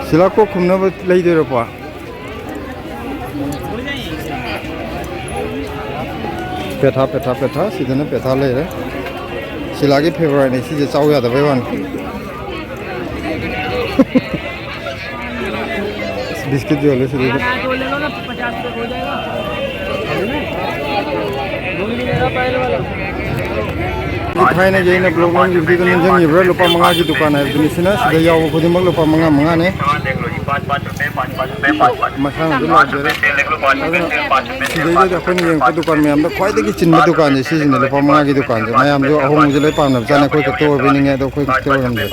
ꯁꯤꯂꯥ ꯀꯣꯛ ꯈꯨꯝꯅꯕ ꯂꯩꯗꯣꯏꯔꯣ ꯄꯣ? ꯄꯦꯊꯥ, ꯄꯦꯊꯥ, ꯄꯦꯊꯥ꯫ ꯁꯤꯗꯅ ꯄꯦꯊꯥ ꯂꯩꯔꯦ꯫ ꯁꯤꯂꯥꯒꯤ ꯐꯦꯚꯣꯔꯥꯏꯠꯅꯤ ꯁꯤꯁꯦ, ꯆꯥꯎ ꯌꯥꯗꯕꯩ ꯋꯥꯅꯤ꯫ ꯕꯤꯁꯀꯤꯠ ꯌꯣꯜꯂꯦ ꯁꯤꯗꯩꯗ꯫ ꯊꯥꯏꯅꯒꯤ ꯑꯩꯅ ꯕ꯭ꯂꯣꯛ ꯅꯝꯈꯤꯕꯗꯨꯗ ꯅꯤꯡꯁꯤꯡꯉꯤꯕ꯭ꯔꯥ? ꯂꯨꯄꯥ ꯃꯉꯥꯒꯤ ꯗꯨꯀꯥꯟ ꯍꯥꯏꯕꯗꯨꯅꯤ꯫ ꯁꯤꯅ ꯁꯤꯗ ꯌꯥꯎꯕ ꯈꯨꯗꯤꯡꯃꯛ ꯂꯨꯄꯥ ꯃꯉꯥ, ꯃꯉꯥꯅꯦ꯫ पाँच पाँच रुपए, पाँच पाँच रुपए, पाँच पाँच रुपए। ꯃꯁꯥꯅꯁꯨ ꯂꯥꯎꯖꯔꯦ꯫ ꯑꯗꯨꯅ ꯁꯤꯗꯩꯗꯗꯤ ꯑꯩꯈꯣꯏꯅ ꯌꯦꯡꯉꯛꯄ ꯗꯨꯀꯥꯟ ꯃꯌꯥꯝꯗ ꯈ꯭ꯋꯥꯏꯗꯒꯤ ꯆꯤꯟꯕ ꯗꯨꯀꯥꯟꯁꯦ ꯁꯤꯁꯤꯅꯦ, ꯂꯨꯄꯥ ꯃꯉꯥꯒꯤ ꯗꯨꯀꯥꯟꯁꯦ꯫ ꯃꯌꯥꯝꯁꯨ ꯑꯍꯣꯡꯕꯁꯦ ꯂꯣꯏ ꯄꯥꯝꯅꯕꯖꯥꯠꯅꯤ꯫ ꯑꯩꯈꯣꯏ ꯈꯛꯇ ꯑꯣꯏꯕꯣꯏ ꯅꯤꯡꯉꯦ, ꯑꯗꯣ ꯑꯩꯈꯣꯏ ꯈꯛꯇ ꯑꯣꯏꯔꯝꯗ꯭ꯔꯦ꯫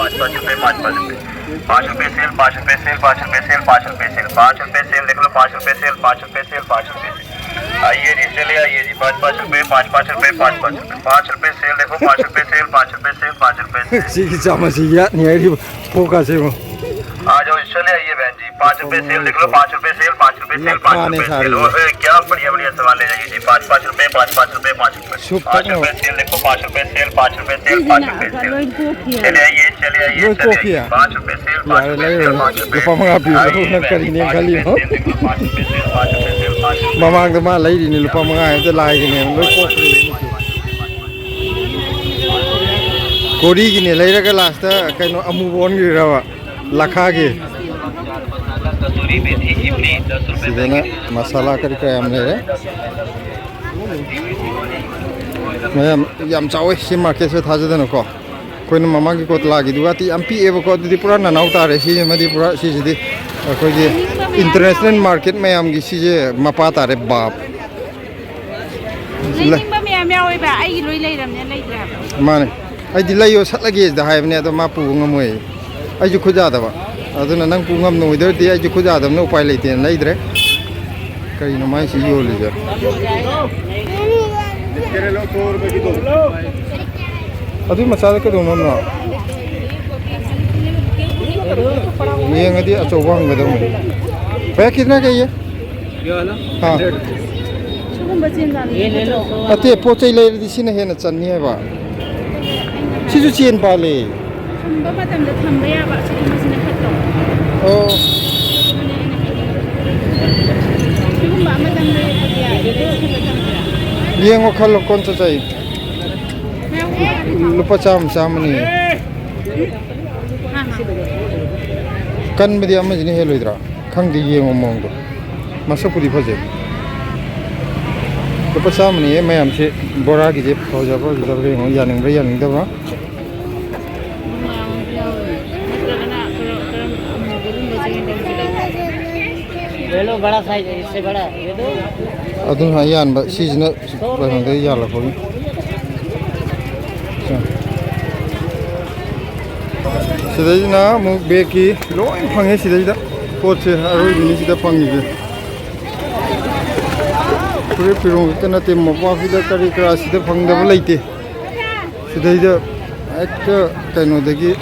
पाँच रुपए सेल, पाँच रुपए सेल, पाँच रुपए सेल, पाँच रुपए सेल, पाँच रुपए सेल, पाँच रुपए सेल, पाँच रुपए सेल, पाँच रुपए सेल, पाँच रुपए सेल। आइए जी, चले आइए जी, पाँच पाँच रुपए, पाँच पाँच रुपए, पाँच पाँच रुपए, पाँच रुपए सेल देखो, पाँच रुपए सेल, पाँच रुपए सेल, पाँच रुपए सेल। ꯁꯤꯒꯤ ꯆꯥꯃꯁꯤ ꯌꯥꯠꯅꯤ ꯍꯥꯏꯔꯤꯕ ꯐꯣꯀꯥꯁ ꯌꯦꯡꯉꯣ꯫ आ जाओ, चले आइए बहन जी, पाँच रुपए सेल देख लो, पाँच रुपए सेल, पाँच रुपए सेल, पाँच लखाने रुपए सारी सेल। है। ओए, क्या बढ़िया बढ़िया सामान ले जाइए जी, पाँच पाँच रुपए, पाँच पाँच रुपए, पाँच रुपए। सूप पाँच तक रुपए सेल देखो, पाँच रुपए सेल, पाँच रुपए सेल, पाँच रुपए सेल। लोन को किया। चले आइए, चले आइए, लोन को चले आइए। किया। पाँच रुपए सेल, पाँच यार, रुपए ले सेल, लो। पाँच रुपए ये सेल। पमंगा पी लो, आइए ना बहन करी जी, नहीं पाँच खाली रुपए हो। सेल देख लो, पाँच रुपए सेल, पाँच रुपए सेल, पाँच रुपए सेल। ꯃꯃꯥꯡꯗ ꯃꯥ ꯂꯩꯔꯤꯅꯦ ꯂꯨꯄꯥ ꯃꯉꯥ ꯍꯦꯛꯇ ꯂꯥꯏꯒꯤꯅꯦ, ꯂꯣꯏ ꯀꯣꯛꯈ꯭ꯔꯦ꯫ ꯀꯣꯔꯤꯒꯤꯅꯦ ꯂꯩꯔꯒ ꯂꯥꯁꯇ ꯀꯩꯅꯣ ꯑꯃꯨꯕ ꯑꯣꯟꯈ꯭ꯔꯤꯔꯕ? ꯂꯈꯥꯒꯤ꯫ ꯁꯤꯗꯅ ꯃꯁꯥꯂꯥ ꯀꯔꯤ ꯀꯔꯥ ꯌꯥꯝ ꯂꯩꯔꯦ꯫ ꯃꯌꯥꯝ ꯌꯥꯝ ꯆꯥꯎꯋꯦ ꯁꯤ ꯃꯥꯔꯀꯦꯠꯁꯦ, ꯊꯥꯖꯗꯅꯀꯣ꯫ ꯑꯩꯈꯣꯏꯅ ꯃꯃꯥꯡꯒꯤ ꯀꯣꯇꯂꯥꯒꯤꯗꯨꯒꯗꯤ ꯌꯥꯝ ꯄꯤꯛꯑꯦꯕꯀꯣ, ꯑꯗꯨꯗꯤ ꯄꯨꯔꯥ ꯅꯅꯥꯎ ꯇꯥꯔꯦ꯫ ꯁꯤꯁꯤꯃꯗꯤ ꯄꯨꯔꯥ, ꯁꯤꯁꯤꯗꯤ ꯑꯩꯈꯣꯏꯒꯤ ꯏꯟꯇꯔꯅꯦꯁꯅꯦꯜ ꯃꯥꯔꯀꯦꯠ ꯃꯌꯥꯝꯒꯤ ꯁꯤꯁꯦ ꯃꯄꯥ ꯇꯥꯔꯦ, ꯕꯥꯞ꯫ ꯂꯩꯅꯤꯡꯕ ꯃꯌꯥꯝ ꯌꯥꯎꯋꯦꯕ, ꯑꯩꯒꯤ ꯂꯣꯏ ꯂꯩꯔꯕꯅꯦ, ꯂꯩꯇ꯭ꯔꯦ ꯍꯥꯏꯕ꯫ ꯃꯥꯅꯦ꯫ ꯑꯩꯗꯤ ꯂꯩꯌꯣ ꯁꯠꯂꯒꯦ ꯁꯤꯗ ꯍꯥꯏꯕꯅꯦ, ꯑꯗꯣ ꯃꯥ ꯄꯨꯕ ꯉꯝꯃꯣꯏ꯫ ꯑꯩꯁꯨ ꯈꯨꯠ ꯌꯥꯗꯕ꯫ ꯑꯗꯨꯅ ꯅꯪ ꯄꯨ ꯉꯝꯅ ꯑꯣꯏꯗꯣꯏꯔꯗꯤ ꯑꯩꯁꯨ ꯈꯨꯠ ꯌꯥꯗꯕꯅ ꯎꯄꯥꯏ ꯂꯩꯇꯦꯅ ꯂꯩꯗ꯭ꯔꯦ꯫ ꯀꯩꯅꯣ ꯃꯥꯏꯁꯤ ꯌꯣꯜꯂꯤꯁꯦ? ꯑꯗꯨꯏ ꯃꯆꯥꯗ ꯀꯩꯗꯧꯅꯕꯅꯣ? ꯌꯦꯡꯉꯗꯤ ꯑꯆꯧꯕ ꯍꯪꯒꯗꯧꯅꯤ꯫ ꯚꯩꯌꯥ, ꯀꯤꯇꯅꯥ ꯀꯥ ꯌꯦ? ꯍꯥ꯫ ꯁꯤꯒꯨꯝꯕ ꯆꯦꯟ ꯄꯥꯜꯂꯤ꯫ ꯅꯠꯇꯦ, ꯄꯣꯠ ꯆꯩ ꯂꯩꯔꯗꯤ ꯁꯤꯅ ꯍꯦꯟꯅ ꯆꯟꯅꯤ ꯍꯥꯏꯕ꯫ ꯁꯤꯁꯨ ꯆꯦꯟ ꯄꯥꯜꯂꯦ꯫ ꯊꯝꯕ ꯃꯇꯝꯗ ꯊꯝꯕ ꯌꯥꯕ ꯁꯤꯒꯨꯝꯕꯁꯤꯅ ꯐꯠꯇ꯭ꯔꯣ? ꯑꯣ꯫ ꯁꯤꯒꯨꯝꯕ ꯑꯃꯇꯪ ꯂꯩꯔꯗꯤ ꯌꯥꯏ꯫ ꯌꯦꯡꯉꯣ, ꯈꯜꯂꯣ, ꯀꯣꯟ ꯆꯠꯆꯩ꯫ ꯂꯨꯄꯥ ꯆꯥꯝꯃ, ꯆꯥꯝꯃꯅꯤ꯫ ꯀꯟꯕꯗꯤ ꯑꯃꯁꯤꯅ ꯍꯦꯜꯂꯣꯏꯗ꯭ꯔꯥ? ꯈꯪꯗꯦ, ꯌꯦꯡꯉꯣ ꯃꯑꯣꯡꯗꯣ꯫ ꯃꯁꯛꯄꯨꯗꯤ ꯐꯖꯩ꯫ ꯂꯨꯄꯥ ꯆꯥꯝꯃꯅꯤꯍꯦ ꯃꯌꯥꯝꯁꯤ꯫ ꯕꯣꯔꯥꯒꯤꯁꯦ ꯐꯖꯕ꯭ꯔꯥ ꯐꯖꯗꯕ꯭ꯔꯥ ꯌꯦꯡꯉꯣ, ꯌꯥꯅꯤꯡꯕ꯭ꯔꯥ ꯌꯥꯅꯤꯡꯗꯕ꯭ꯔꯥ꯫ ꯅꯠꯇ꯭ꯔꯒꯅ ꯀꯔꯝ-, ꯀꯔꯝ-, ꯑꯃꯨꯕꯒꯨꯝꯕꯁꯦ ꯑꯣꯏꯅ ꯇꯧꯁꯦ꯫ ये लो, बड़ा साइज है, इससे बड़ा है, ये दो। ꯑꯗꯨꯅ ꯑꯌꯥꯟꯕ, ꯁꯤꯁꯤꯅ ꯀꯩꯅꯣꯗ ꯌꯥꯜꯂꯛꯄꯒꯤ꯫ ꯁꯤꯗꯩꯁꯤꯅ ꯑꯃꯨꯛ ꯕꯦꯒꯀꯤ ꯂꯣꯏ ꯐꯪꯉꯦ꯫ ꯁꯤꯗꯩꯁꯤꯗ ꯄꯣꯠꯁꯦ ꯑꯔꯣꯏꯕꯤꯅꯤ ꯁꯤꯗ ꯐꯪꯉꯤꯁꯦ꯫ ꯐꯨꯔꯤꯠ ꯐꯤꯔꯣꯜ ꯈꯛꯇ ꯅꯠꯇꯦ, ꯃꯣꯝꯄꯥꯛꯐꯤꯗꯛ ꯀꯔꯤ ꯀꯔꯥ ꯁꯤꯗ ꯐꯪꯗꯕ ꯂꯩꯇꯦ꯫ ꯁꯤꯗꯩꯗ ꯍꯦꯛꯇ ꯀꯩꯅꯣꯗꯒꯤ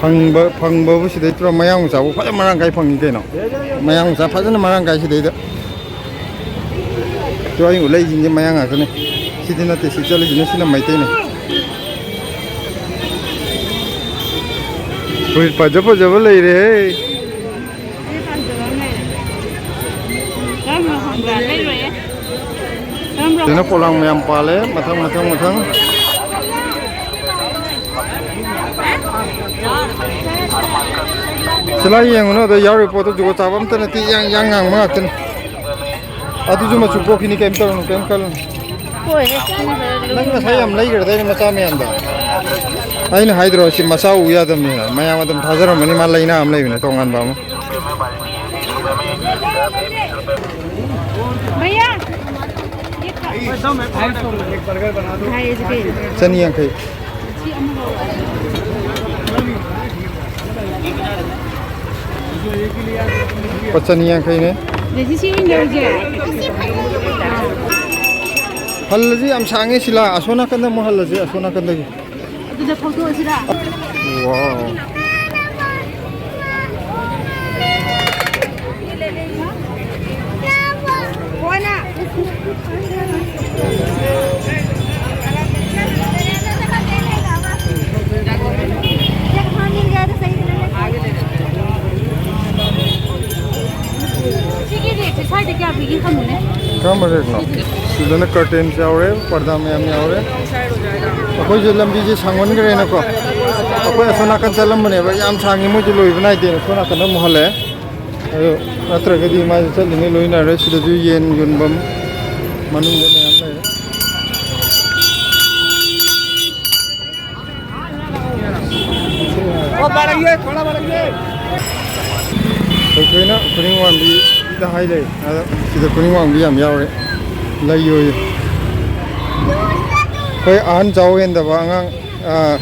ꯐꯪꯕ, ꯐꯪꯕꯕꯨ ꯁꯤꯗꯩ ꯄꯨꯔꯥ ꯃꯌꯥꯡ ꯃꯆꯥꯕꯨ ꯐꯖꯅ ꯃꯔꯥꯡ ꯀꯥꯏ ꯐꯪꯉꯤ ꯀꯩꯅꯣ꯫ ꯃꯌꯥꯡ ꯃꯆꯥ ꯐꯖꯅ ꯃꯔꯥꯡ ꯀꯥꯏ ꯁꯤꯗꯩꯗ꯫ ꯇꯨ ꯑꯩ ꯎꯠꯂꯛꯏꯁꯤꯡꯁꯦ ꯃꯌꯥꯡ ꯉꯥꯛꯇꯅꯦ꯫ ꯁꯤꯗꯤ ꯅꯠꯇꯦ, ꯁꯤ ꯆꯠꯂꯤꯁꯤꯅ, ꯁꯤꯅ ꯃꯩꯇꯩꯅꯦ꯫ ꯐꯨꯔꯤꯠ ꯐꯖ ꯐꯖꯕ ꯂꯩꯔꯦꯍꯦ꯫ ꯀꯔꯝꯕꯅꯣ ꯈꯪꯕ꯭ꯔꯥ? ꯂꯩꯔꯣꯏꯌꯦ꯫ ꯀꯔꯝꯕꯅꯣ? ꯁꯤꯅ ꯄꯣꯂꯥꯡ ꯃꯌꯥꯝ ꯄꯥꯜꯂꯦ꯫ ꯃꯊꯪ, ꯃꯊꯪ, ꯃꯊꯪ꯫ ꯁꯤꯂꯥ ꯌꯦꯡꯉꯨꯅꯨ, ꯑꯗ ꯌꯥꯎꯔꯤꯕ ꯄꯣꯠꯇꯣ ꯖꯨꯒꯣꯠ ꯆꯥꯕ ꯑꯝꯇ ꯅꯠꯇꯦ, ꯏꯌꯥꯡ ꯏꯌꯥꯡ ꯉꯥꯡꯕ ꯉꯥꯛꯇꯅꯤ꯫ ꯑꯗꯨꯁꯨ ꯃꯆꯨ ꯀꯣꯛꯈꯤꯅꯤ, ꯀꯩꯝ ꯇꯧꯔꯨꯅꯨ, ꯀꯩꯝ ꯈꯜꯂꯨꯅꯨ꯫ ꯍꯣꯏ, ꯍꯦꯛ ꯆꯥꯅꯕ ꯅꯪ ꯉꯁꯥꯏ ꯌꯥꯝ ꯂꯩꯈ꯭ꯔꯗꯥꯏꯅꯦ ꯃꯆꯥ ꯃꯌꯥꯝꯗꯣ? ꯑꯩꯅ ꯍꯥꯏꯗ꯭ꯔꯣ ꯁꯤ ꯃꯆꯥ ꯎ ꯌꯥꯗꯕꯅꯤꯅ? ꯃꯌꯥꯝ ꯑꯗꯨꯝ ꯊꯥꯖꯔꯝꯃꯅꯤ, ꯃꯥ ꯂꯥꯏꯅꯥ ꯑꯃ ꯂꯩꯕꯅꯦ ꯇꯣꯉꯥꯟꯕ ꯑꯃ꯫ भैया, ये ढाई सौ रुपये। ढाई रुपये। ꯆꯅꯤ ꯌꯥꯡꯈꯩ꯫ ꯂꯨꯄꯥ ꯆꯅꯤ ꯌꯥꯡꯈꯩꯅꯦ꯫ ꯑꯗꯒꯤ ꯁꯤ ꯑꯣꯏꯅ ꯂꯧꯔꯁꯦ꯫ ꯍꯜꯂꯁꯤ, ꯌꯥꯝ ꯁꯥꯡꯉꯦ ꯁꯤꯂꯥ꯫ ꯑꯁꯣꯝ ꯅꯥꯀꯟꯗ ꯑꯃꯨꯛ ꯍꯜꯂꯁꯤ, ꯑꯁꯣꯝ ꯅꯥꯀꯟꯗꯒꯤ꯫ ꯑꯗꯨꯗ ꯐꯧꯗꯣꯛꯑꯁꯤꯔꯥ? ꯋꯥꯎ꯫ ꯀꯣꯟꯅ꯫ ꯁꯤꯒꯤ ꯔꯦꯛꯁꯦ ꯁ꯭ꯋꯥꯏꯗ ꯀꯌꯥ ꯄꯤꯒꯦ ꯍꯪꯉꯨꯅꯦ꯫ ꯀꯔꯝꯕ ꯔꯦꯛꯅꯣ? ꯁꯤꯗꯅ ꯀꯔꯇꯦꯟꯁ ꯌꯥꯎꯔꯦ, ꯄꯔꯗꯥ ꯃꯌꯥꯝ ꯌꯥꯎꯔꯦ꯫ ꯑꯩꯈꯣꯏꯁꯦ ꯂꯝꯕꯤꯁꯦ ꯁꯥꯡꯃꯟꯈ꯭ꯔꯦꯅꯀꯣ, ꯑꯩꯈꯣꯏ ꯑꯁꯣꯝ ꯅꯥꯀꯟ ꯆꯠꯂꯝꯕꯅꯦꯕ, ꯌꯥꯝ ꯁꯥꯡꯉꯤ, ꯃꯣꯏꯁꯦ ꯂꯣꯏꯕ ꯅꯥꯏꯗꯦꯅ ꯑꯁꯣꯝ ꯅꯥꯀꯟꯗ ꯑꯃꯨꯛ ꯍꯜꯂꯛꯑꯦ꯫ ꯑꯗꯣ ꯅꯠꯇ꯭ꯔꯒꯗꯤ ꯃꯥꯁꯦ ꯆꯠꯂꯤꯉꯩ ꯂꯣꯏꯅꯔꯦ꯫ ꯁꯤꯗꯁꯨ ꯌꯦꯟ ꯌꯣꯟꯐꯝ ꯃꯅꯨꯡꯗ ꯃꯌꯥꯝ ꯂꯩꯔꯦ꯫ वो बढ़ाइए, थोड़ा बढ़ाइए। ꯊꯣꯏꯊꯣꯏꯅ ꯈꯨꯅꯤꯡ ꯋꯥꯡꯕꯤꯗ ꯍꯥꯏ ꯂꯩ꯫ ꯑꯗ ꯁꯤꯗ ꯈꯨꯅꯤꯡ ꯋꯥꯡꯕꯤ ꯌꯥꯝ ꯌꯥꯎꯔꯦ꯫ ꯂꯩꯌꯣꯌꯦ꯫ ꯑꯩꯈꯣꯏ ꯑꯍꯟ ꯆꯥꯎ ꯍꯦꯟꯗꯕ ꯑꯉꯥꯡ, ꯑꯥ,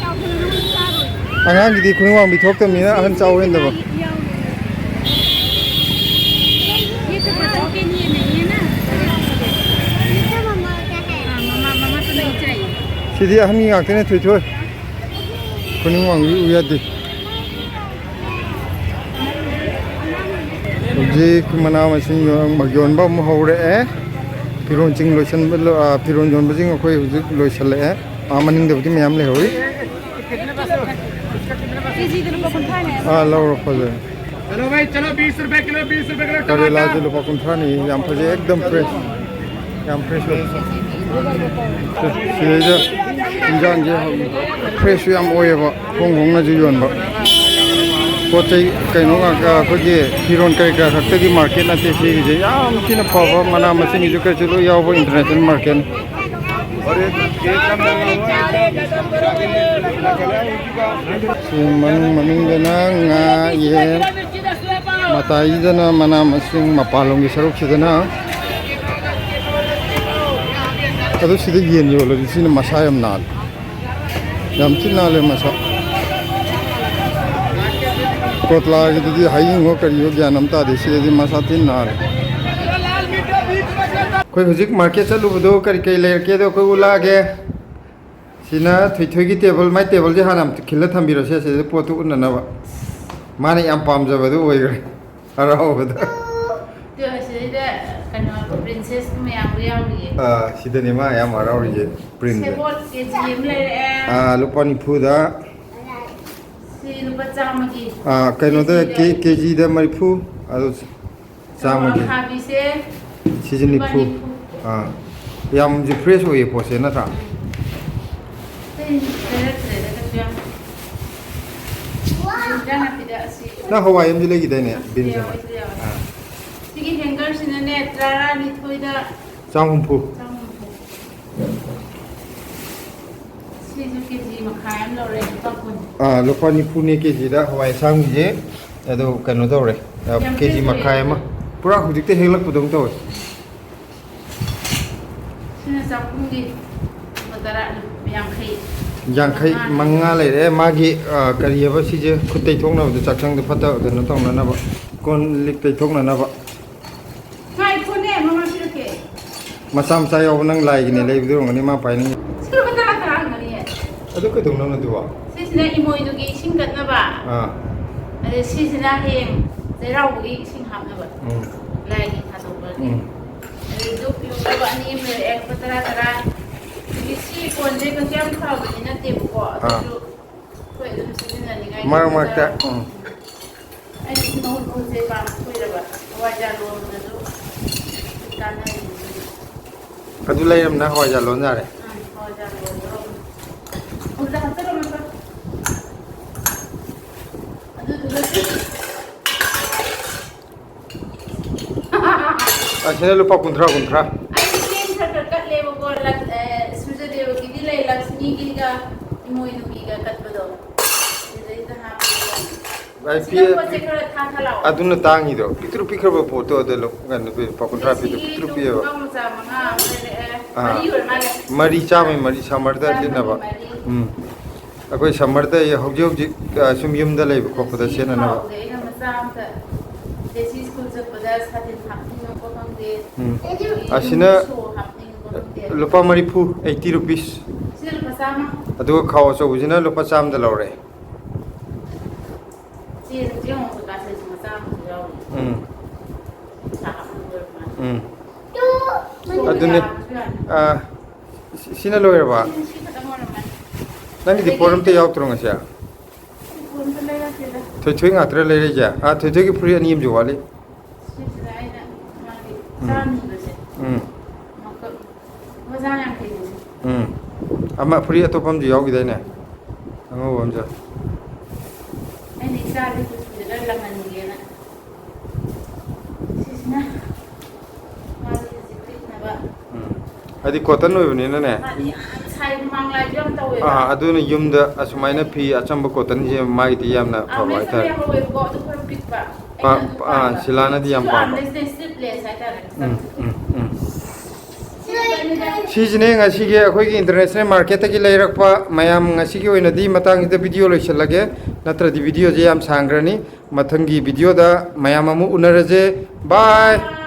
ꯑꯉꯥꯡꯒꯤꯗꯤ ꯈꯨꯅꯤꯡ ꯋꯥꯡꯕꯤ ꯊꯣꯛꯇꯕꯅꯤꯅ ꯑꯍꯟ ꯆꯥꯎ ꯍꯦꯟꯗꯕ꯫ ꯁꯤꯗꯤ ꯑꯍꯟꯒꯤ ꯉꯥꯛꯇꯅꯦ ꯊꯣꯏꯊꯣꯏ꯫ ꯈꯨꯅꯤꯡ ꯋꯥꯡꯕꯤ ꯎ ꯌꯥꯗꯦ꯫ ꯍꯧꯖꯤꯛ ꯃꯅꯥ ꯃꯁꯤꯡ ꯌꯣꯟ-, ꯌꯣꯟꯕ ꯑꯃꯨꯛ ꯍꯧꯔꯛꯑꯦ꯫ ꯐꯤꯔꯣꯟꯁꯤꯡ ꯂꯣꯏꯁꯟꯕ ꯂꯣ-, ꯑ, ꯐꯤꯔꯣꯟ ꯌꯣꯟꯕꯁꯤꯡ ꯑꯩꯈꯣꯏ ꯍꯧꯖꯤꯛ ꯂꯣꯏꯁꯜꯂꯛꯑꯦ꯫ ꯑꯥ, ꯃꯅꯤꯡꯗꯕꯨꯗꯤ ꯃꯌꯥꯝ ꯂꯩꯍꯧꯔꯤ꯫ ꯀꯦꯖꯤꯗ ꯂꯨꯄꯥ ꯀꯨꯟꯊ꯭ꯔꯥꯅꯦ꯫ ꯑꯥ, ꯂꯧꯔꯣ, ꯐꯖꯩ꯫ चलो भाई, चलो, बीस रुपए किलो, बीस रुपए किलो ꯀꯔꯦꯂꯥꯁꯦ टमाटर। ꯂꯨꯄꯥ ꯀꯨꯟꯊ꯭ꯔꯥꯅꯤ, ꯌꯥꯝ ꯐꯖꯩ, ꯑꯦꯛꯗꯝ ꯐ꯭ꯔꯦꯁ꯫ ꯌꯥꯝ ꯐ꯭ꯔꯦꯁ ꯑꯣꯏ꯫ ꯁꯤꯗꯩꯗ ꯏꯟꯖꯥꯡꯁꯦ ꯐ꯭ꯔꯦꯁꯁꯨ ꯌꯥꯝ ꯑꯣꯏꯌꯦꯕ, ꯍꯣꯡ ꯍꯣꯡꯅꯁꯨ ꯌꯣꯟꯕ꯫ ꯄꯣꯠ ꯆꯩ ꯀꯩꯅꯣ ꯉꯥꯛꯇ, ꯑꯩꯈꯣꯏꯒꯤ ꯐꯤꯔꯣꯟ ꯀꯔꯤ ꯀꯔꯥ ꯈꯛꯇꯒꯤ ꯃꯥꯔꯀꯦꯠ ꯅꯠꯇꯦ ꯁꯤꯒꯤꯁꯦ, ꯌꯥꯝ ꯊꯤꯅ ꯐꯕ, ꯃꯅꯥ ꯃꯁꯤꯡꯒꯤꯁꯨ ꯀꯩꯁꯨ ꯂꯣꯏ ꯌꯥꯎꯕ ꯏꯟꯇꯔꯅꯦꯁꯅꯦꯜ ꯃꯥꯔꯀꯦꯠꯅꯤ꯫ ꯁꯤ ꯃꯅꯨꯡ ꯃꯅꯨꯡꯗꯅ ꯉꯥ, ꯌꯦꯟ, ꯃꯇꯥꯏꯁꯤꯗꯅ ꯃꯅꯥ ꯃꯁꯤꯡ, ꯃꯄꯥꯟꯂꯣꯝꯒꯤ ꯁꯔꯨꯛꯁꯤꯗꯅ꯫ ꯑꯗꯨ ꯁꯤꯗ ꯌꯦꯟ ꯌꯣꯜꯂꯗꯤ ꯁꯤꯅ ꯃꯁꯥ ꯌꯥꯝ ꯅꯥꯜꯂꯦ꯫ ꯌꯥꯝ ꯊꯤ ꯅꯥꯜꯂꯦ ꯃꯁꯥ꯫ ꯀꯣꯠꯂꯥꯒꯤꯗꯨꯗꯤ ꯍꯌꯤꯡꯉꯣ ꯀꯔꯤꯌꯣ ꯒ꯭ꯌꯥꯟ ꯑꯃ ꯇꯥꯗꯦ꯫ ꯁꯤꯗꯗꯤ ꯃꯁꯥ ꯊꯤ ꯅꯥꯜꯂꯦ꯫ ꯑꯩꯈꯣꯏ ꯍꯧꯖꯤꯛ ꯃꯥꯔꯀꯦꯠ ꯆꯠꯂꯨꯕꯗꯣ ꯀꯔꯤ ꯀꯔꯤ ꯂꯩꯔꯛꯀꯦꯗꯣ ꯑꯩꯈꯣꯏ ꯎꯠꯂꯛꯑꯒꯦ꯫ ꯁꯤꯅ ꯊꯣꯏꯊꯣꯏꯒꯤ ꯇꯦꯕꯜ꯫ ꯃꯥꯏ ꯇꯦꯕꯜꯁꯦ ꯍꯥꯟꯅ ꯑꯝꯇ ꯈꯤꯜꯂ ꯊꯝꯕꯤꯔꯣꯁꯦ, ꯁꯤꯗ ꯄꯣꯠꯇꯨ ꯎꯠꯅꯅꯕ꯫ ꯃꯥꯅ ꯌꯥꯝ ꯄꯥꯝꯖꯕꯗꯨ ꯑꯣꯏꯈ꯭ꯔꯦ ꯍꯔꯥꯎꯕꯗ꯫ ꯑꯗꯣ ꯁꯤꯗꯩꯗ ꯀꯩꯅꯣ ꯄ꯭ꯔꯤꯟꯁꯦꯁ ꯃꯌꯥꯝꯗꯣ ꯌꯥꯎꯔꯤꯌꯦ꯫ ꯑꯥ, ꯁꯤꯗꯅꯦ ꯃꯥ ꯌꯥꯝ ꯍꯔꯥꯎꯔꯤꯁꯦ, ꯄ꯭ꯔꯤꯟꯁꯦ꯫ ꯁꯦꯕꯣꯠ ꯀꯦꯖꯤ ꯑꯃ ꯂꯩꯔꯛꯑꯦ꯫ ꯑꯥ, ꯂꯨꯄꯥ ꯅꯤꯐꯨꯗ꯫ ꯁꯤ ꯂꯨꯄꯥ ꯆꯥꯝꯃꯒꯤ꯫ ꯑꯥ, ꯀꯩꯅꯣꯗ ꯀꯦꯖꯤꯗ꯫ ꯀꯦ-, ꯀꯦꯖꯤꯗ ꯃꯔꯤꯐꯨ꯫ ꯑꯗꯨ ꯆꯥꯝꯃꯒꯤ꯫ ꯑꯈꯥꯕꯤꯁꯦ ꯁꯤꯁꯦ ꯂꯨꯄꯥ ꯅꯤꯐꯨ꯫ ꯅꯤꯐꯨ꯫ ꯑꯥ, ꯌꯥꯝꯁꯨ ꯐ꯭ꯔꯦꯁ ꯑꯣꯏꯌꯦ ꯄꯣꯠꯁꯦ, ꯅꯠꯇ꯭ꯔꯥ? ꯑꯇꯩ ꯂꯩꯔꯛꯇ꯭ꯔꯦꯗ ꯀꯩꯁꯨ ꯌꯥꯝ꯫ ꯏꯟꯖꯥꯡ ꯅꯥꯄꯤꯗ ꯑꯁꯤ ꯅꯪ ꯍꯋꯥꯏ ꯑꯃꯁꯨ ꯂꯩꯈꯤꯗꯥꯏꯅꯦ? ꯕꯤꯟꯁ ꯑꯃ꯫ ꯌꯥꯎꯋꯦ, ꯁꯤ ꯌꯥꯎꯋꯦ꯫ ꯑꯥ꯫ ꯁꯤꯒꯤ ꯍꯦꯡꯒꯔꯁꯤꯅꯅꯦ, ꯇꯔꯥꯅꯤꯊꯣꯏꯗ ꯆꯥꯝ ꯍꯨꯝꯐꯨ꯫ ꯆꯥꯝ ꯍꯨꯝꯐꯨ꯫ ꯁꯤꯁꯨ ꯀꯦꯖꯤ ꯃꯈꯥꯏ ꯑꯃ ꯂꯧꯔꯦ, ꯂꯨꯄꯥ ꯀꯨꯟ꯫ ꯑꯥ, ꯂꯨꯄꯥ ꯅꯤꯐꯨꯅꯦ ꯀꯦꯖꯤꯗ ꯍꯋꯥꯏ ꯑꯁꯥꯡꯕꯤꯁꯦ꯫ ꯑꯗꯨ ꯀꯩꯅꯣ ꯇꯧꯔꯦ, ꯌꯥꯝ ꯀꯦ ꯖꯤ ꯀꯦꯖꯤ ꯃꯈꯥꯏ ꯑꯃ꯫ ꯄꯨꯔꯥ ꯍꯧꯖꯤꯛꯇ ꯍꯦꯛꯂꯛꯄꯗꯧꯅ ꯇꯧꯋꯦ꯫ ꯁꯤꯅ ꯆꯥꯛꯈꯨꯝꯒꯤ ꯂꯨꯄꯥ ꯇꯔꯥ, ꯌꯥꯡꯈꯩ꯫ ꯌꯥꯡꯈꯩ ꯃꯉꯥ꯫ ꯃꯉꯥ ꯂꯩꯔꯦ꯫ ꯃꯥꯒꯤ, ꯑ, ꯀꯔꯤ ꯍꯥꯏꯕ, ꯁꯤꯁꯦ ꯈꯨꯠ ꯇꯩꯊꯣꯛꯅꯕꯗꯣ, ꯆꯥꯛꯁꯪꯗ ꯐꯠꯇ ꯀꯩꯅꯣ ꯇꯧꯅꯅꯕ, ꯀꯣꯟ ꯂꯤꯛ ꯇꯩꯊꯣꯛꯅꯅꯕ꯫ ꯉꯥꯏꯈꯣꯅꯦ, ꯃꯃꯥ ꯄꯤꯔꯛꯀꯦ꯫ ꯃꯆꯥ ꯃꯆꯥ ꯌꯥꯎꯕ ꯅꯪ ꯂꯥꯏꯒꯤꯅꯦ ꯂꯩꯕꯗꯨ ꯑꯣꯏꯔꯝꯒꯅꯤ ꯃꯥ ꯄꯥꯏꯅꯤꯡꯉꯤ꯫ ꯁꯤ ꯂꯨꯄꯥ ꯇꯔꯥ ꯇꯔꯥ ꯑꯣꯏꯔꯝꯒꯅꯤꯌꯦ꯫ ꯑꯗꯨ ꯀꯩꯗꯧꯅꯕꯅꯣ ꯑꯗꯨꯕꯣ? ꯁꯤꯁꯤꯅ ꯏꯃꯣꯏꯅꯨꯒꯤ ꯏꯁꯤꯡ ꯀꯠꯅꯕ꯫ ꯑꯥ꯫ ꯑꯗ ꯁꯤꯁꯤꯅ ꯍꯌꯦꯡ ꯆꯩꯔꯥꯎꯕꯒꯤ ꯏꯁꯤꯡ ꯍꯥꯞꯅꯕ꯫ ꯎꯝ꯫ ꯂꯥꯏꯒꯤ ꯊꯥꯗꯣꯛꯄꯒꯤ꯫ ꯎꯝ꯫ ꯑꯗꯩ ꯙꯨꯞ ꯌꯨꯡꯅꯕ ꯑꯅꯤ ꯑꯃ ꯂꯩꯔꯛꯑꯦ, ꯂꯨꯄꯥ ꯇꯔꯥ ꯇꯔꯥ꯫ ꯑꯗꯒꯤ ꯁꯤ ꯀꯣꯟꯁꯦ ꯀꯩꯁꯨ ꯌꯥꯝ ꯐꯕꯗꯤ ꯅꯠꯇꯦꯕꯀꯣ, ꯑꯥ꯫ ꯑꯗꯨꯁꯨ ꯑꯩꯈꯣꯏ ꯑꯗꯨꯝ ꯁꯤꯖꯤꯟꯅꯅꯤꯡꯉꯥꯏ ꯃꯔꯛ ꯃꯔꯛꯇ, ꯈꯔ ꯎꯝ꯫ ꯑꯩꯅ ꯁꯤ ꯃꯍꯨꯠ ꯃꯍꯨꯠꯁꯦ ꯄꯥꯝꯕ ꯀꯨꯏꯔꯕ, ꯍꯋꯥꯏꯖꯥꯔ ꯂꯣꯟꯕꯗꯁꯨ ꯀꯥꯟꯅꯔꯤꯅꯤ꯫ ꯑꯗꯨ ꯂꯩꯔꯝꯅ ꯍꯋꯥꯏꯖꯥꯔ ꯂꯣꯟ ꯌꯥꯔꯦ꯫ ꯑꯥ, ꯍꯋꯥꯏꯖꯥꯔ ꯂꯣꯟꯗꯧꯔꯕꯅꯤ꯫ ꯑꯗꯨꯗ ꯍꯥꯞꯆꯜꯂꯣ ꯃꯆꯥ꯫ ꯑꯗꯨꯗꯨꯒ ꯑꯁꯤꯅ ꯂꯨꯄꯥ ꯀꯨꯟꯊ꯭ꯔꯥ, ꯀꯨꯟꯊ꯭ꯔꯥ꯫ ꯑꯩ ꯆꯦꯡ ꯈꯔ ꯈꯔ ꯀꯠꯂꯦꯕꯀꯣ, ꯂꯛ-, ꯑꯦ, ꯁꯨꯔꯖꯗꯦꯕꯒꯤꯗꯤ ꯂꯩ, ꯂꯛꯁꯃꯤꯒꯤꯒ ꯏꯃꯣꯏꯅꯨꯒꯤꯒ ꯀꯠꯄꯗꯣ, ꯁꯤꯗꯩꯗ ꯍꯥꯞꯄꯦꯕꯀꯣ꯫ ꯚꯥꯏ, ꯁꯤꯅ ꯄꯤ-, ꯄꯣꯠꯁꯦ ꯈꯔ ꯊꯥ ꯊꯥ ꯂꯥꯎ꯫ ꯑꯗꯨꯅ ꯇꯥꯡꯉꯤꯗꯣ, ꯄꯤꯛꯇ꯭ꯔꯨ ꯄꯤꯛꯈ꯭ꯔꯕ ꯄꯣꯠꯇꯣ ꯑꯗ ꯂꯨ-, ꯀꯩꯅꯣ ꯄꯤ-, ꯂꯨꯄꯥ ꯀꯨꯟꯊ꯭ꯔꯥ ꯄꯤꯗꯣ, ꯁꯤꯒꯤ ꯄꯤꯛꯇ꯭ꯔꯨ ꯇꯨ ꯄꯤꯛꯑꯦꯕ꯫ ꯄꯨꯈꯝ ꯃꯆꯥ ꯃꯉꯥ ꯑꯃ ꯂꯩꯔꯛꯑꯦ꯫ ꯑꯥ꯫ ꯃꯔꯤ ꯑꯣꯏꯔ ꯃꯥꯜꯂꯦ꯫ ꯃꯔꯤ, ꯆꯥꯝꯃꯩ ꯃꯔꯤ, summerꯗ ꯆꯥꯝꯃꯒꯤ ꯂꯤꯠꯅꯕ꯫ ꯃꯔꯤ꯫ ꯎꯝ꯫ ꯑꯩꯈꯣꯏ summerꯗ ꯑꯩ ꯍꯧꯖꯤꯛ ꯍꯧꯖꯤꯛ, ꯑ, ꯁꯨꯝ ꯌꯨꯝꯗ ꯂꯩꯕ ꯈꯣꯠꯄꯗ ꯁꯤꯒꯤ ꯁꯦꯠꯅꯅꯕ꯫ ꯈꯥꯎꯁꯦ ꯑꯩꯅ ꯃꯆꯥ ꯑꯝꯇ ꯗꯦꯁꯤ ꯁ꯭ꯀꯨꯜ ꯆꯠꯄꯗ ꯁꯥꯇꯤꯟ ꯍꯥꯞꯅꯤꯡꯉꯛꯄ ꯈꯪꯗꯦ꯫ ꯎꯝ꯫ ꯑꯗꯒꯤ ꯑꯁꯤꯅ ꯌꯨꯝꯒꯤ ꯁꯣ ꯍꯥꯞꯅꯤꯡꯉꯛꯄ ꯈꯪꯗꯦ꯫ ꯂꯨꯄꯥ ꯃꯔꯤꯐꯨ, eighty rupees꯫ ꯁꯤꯅ ꯂꯨꯄꯥ ꯆꯥꯝꯃ꯫ ꯑꯗꯨꯒ ꯈꯥꯎ ꯑꯆꯧꯕꯁꯤꯅ ꯂꯨꯄꯥ ꯆꯥꯝꯃꯗ ꯂꯧꯔꯦ꯫ ꯆꯦ-, ꯆꯦꯡ ꯀꯩꯀꯥꯁꯦ ꯃꯆꯥ ꯑꯃꯁꯨ ꯌꯥꯎꯔꯤ꯫ ꯎꯝ꯫ ꯄꯩꯁꯥ ꯍꯥꯞꯅꯕ ꯑꯣꯏꯔ ꯃꯥꯜꯂꯦ꯫ ꯎꯝ꯫ ꯁꯣ ꯑꯗꯨꯅꯦ꯫ ꯌꯥꯕꯁꯨ ꯌꯥꯅꯤ꯫ ꯑꯥ, ꯁꯤ-, ꯁꯤꯅ ꯂꯣꯏꯔꯕ? ꯁꯤ, ꯁꯤ ꯈꯛꯇꯪ ꯑꯣꯏꯔꯝꯃꯅꯤ꯫ ꯅꯪꯒꯤꯗꯤ ꯑꯗꯒꯤ ꯄꯣꯠ ꯑꯝꯇ ꯌꯥꯎꯗ꯭ꯔꯣ ꯉꯁꯤ? ꯄꯣꯠ ꯑꯝꯇ ꯂꯩꯔꯛꯇꯦꯗ꯫ ꯊꯣꯏꯊꯣꯏ ꯉꯥꯛꯇ꯭ꯔꯥ ꯂꯩꯔꯛꯏꯁꯦ? ꯑꯥ, ꯊꯣꯏꯊꯣꯏꯒꯤ ꯐꯨꯔꯤꯠ ꯑꯅꯤ ꯑꯃꯁꯨ ꯋꯥꯠꯂꯤ꯫ ꯁꯤꯁꯤꯅ ꯑꯩꯅ ꯃꯥꯒꯤ ꯎꯝ꯫ ꯆꯥꯅꯤꯕꯁꯦ꯫ ꯎꯝ꯫ ꯃꯀꯛ ꯂꯨꯄꯥ ꯆꯥꯝ ꯌꯥꯡꯈꯩꯅꯦ꯫ ꯎꯝ꯫ ꯑꯃ ꯐꯨꯔꯤꯠ ꯑꯇꯣꯞꯄ ꯑꯃꯁꯨ ꯌꯥꯎꯈꯤꯗꯥꯏꯅꯦ? ꯑꯉꯧꯕ ꯑꯃꯁꯨ꯫ ꯑꯩꯅ ꯏꯆꯥꯁꯦ ꯀꯨꯆꯨꯁꯦ ꯈꯔ ꯂꯪꯍꯟꯒꯦꯅ꯫ ꯁꯤꯁꯤꯅ ꯃꯥꯒꯤ ꯍꯧꯖꯤꯛ ꯂꯤꯠꯅꯕ꯫ ꯎꯝ꯫ ꯍꯥꯏꯗꯤ cotton ꯑꯣꯏꯕꯅꯤꯅꯅꯦ꯫ ꯃꯥꯗꯤ ꯌꯥꯝ ꯁꯥꯏ, ꯍꯨꯃꯥꯡ ꯂꯥꯏꯁꯨ ꯌꯥꯝ ꯇꯧꯋꯦꯕ꯫ ꯑꯥ, ꯑꯗꯨꯅ ꯌꯨꯝꯗ ꯑꯁꯨꯃꯥꯏꯅ ꯐꯤ ꯑꯆꯝꯕ cottonꯁꯦ ꯃꯥꯒꯤꯗꯤ ꯌꯥꯝꯅ ꯑꯥ, ꯐꯕ ꯃꯦꯁ ꯑꯃ ꯍꯥꯏꯇꯥꯔꯦ꯫ ꯌꯥꯎꯍꯧꯋꯦꯕꯀꯣ, ꯑꯗꯨ ꯈꯔ ꯄꯤꯛꯄ꯫ ꯑꯥ, ꯁꯤꯂꯥꯅꯗꯤ ꯌꯥꯝ ꯄꯥꯝꯕ꯫ ꯁꯤ ꯑꯥꯔꯝꯔꯦꯁꯅꯦ, ꯁ꯭ꯂꯤꯞꯂꯦꯁ ꯍꯥꯏꯇꯥꯔꯦ꯫ ꯎꯝ, ꯎꯝ, ꯎꯝ꯫ ꯁꯤꯁꯤꯅꯦ ꯉꯁꯤꯒꯤ ꯑꯩꯈꯣꯏꯒꯤ ꯏꯟꯇꯔꯅꯦꯁꯅꯦꯜ ꯃꯥꯔꯀꯦꯠꯇꯒꯤ ꯂꯩꯔꯛꯄ꯫ ꯃꯌꯥꯝ ꯉꯁꯤꯒꯤ ꯑꯣꯏꯅꯗꯤ ꯃꯇꯥꯡꯁꯤꯗ ꯚꯤꯗꯤꯑꯣ ꯂꯣꯏꯁꯤꯜꯂꯒꯦ, ꯅꯠꯇ꯭ꯔꯗꯤ ꯚꯤꯗꯤꯑꯣꯁꯦ ꯌꯥꯝ ꯁꯥꯡꯈ꯭ꯔꯅꯤ꯫ ꯃꯊꯪꯒꯤ ꯚꯤꯗꯤꯑꯣꯗ ꯃꯌꯥꯝ ꯑꯃꯨꯛ ꯎꯅꯔꯁꯦ꯫ ꯕꯥꯏ꯫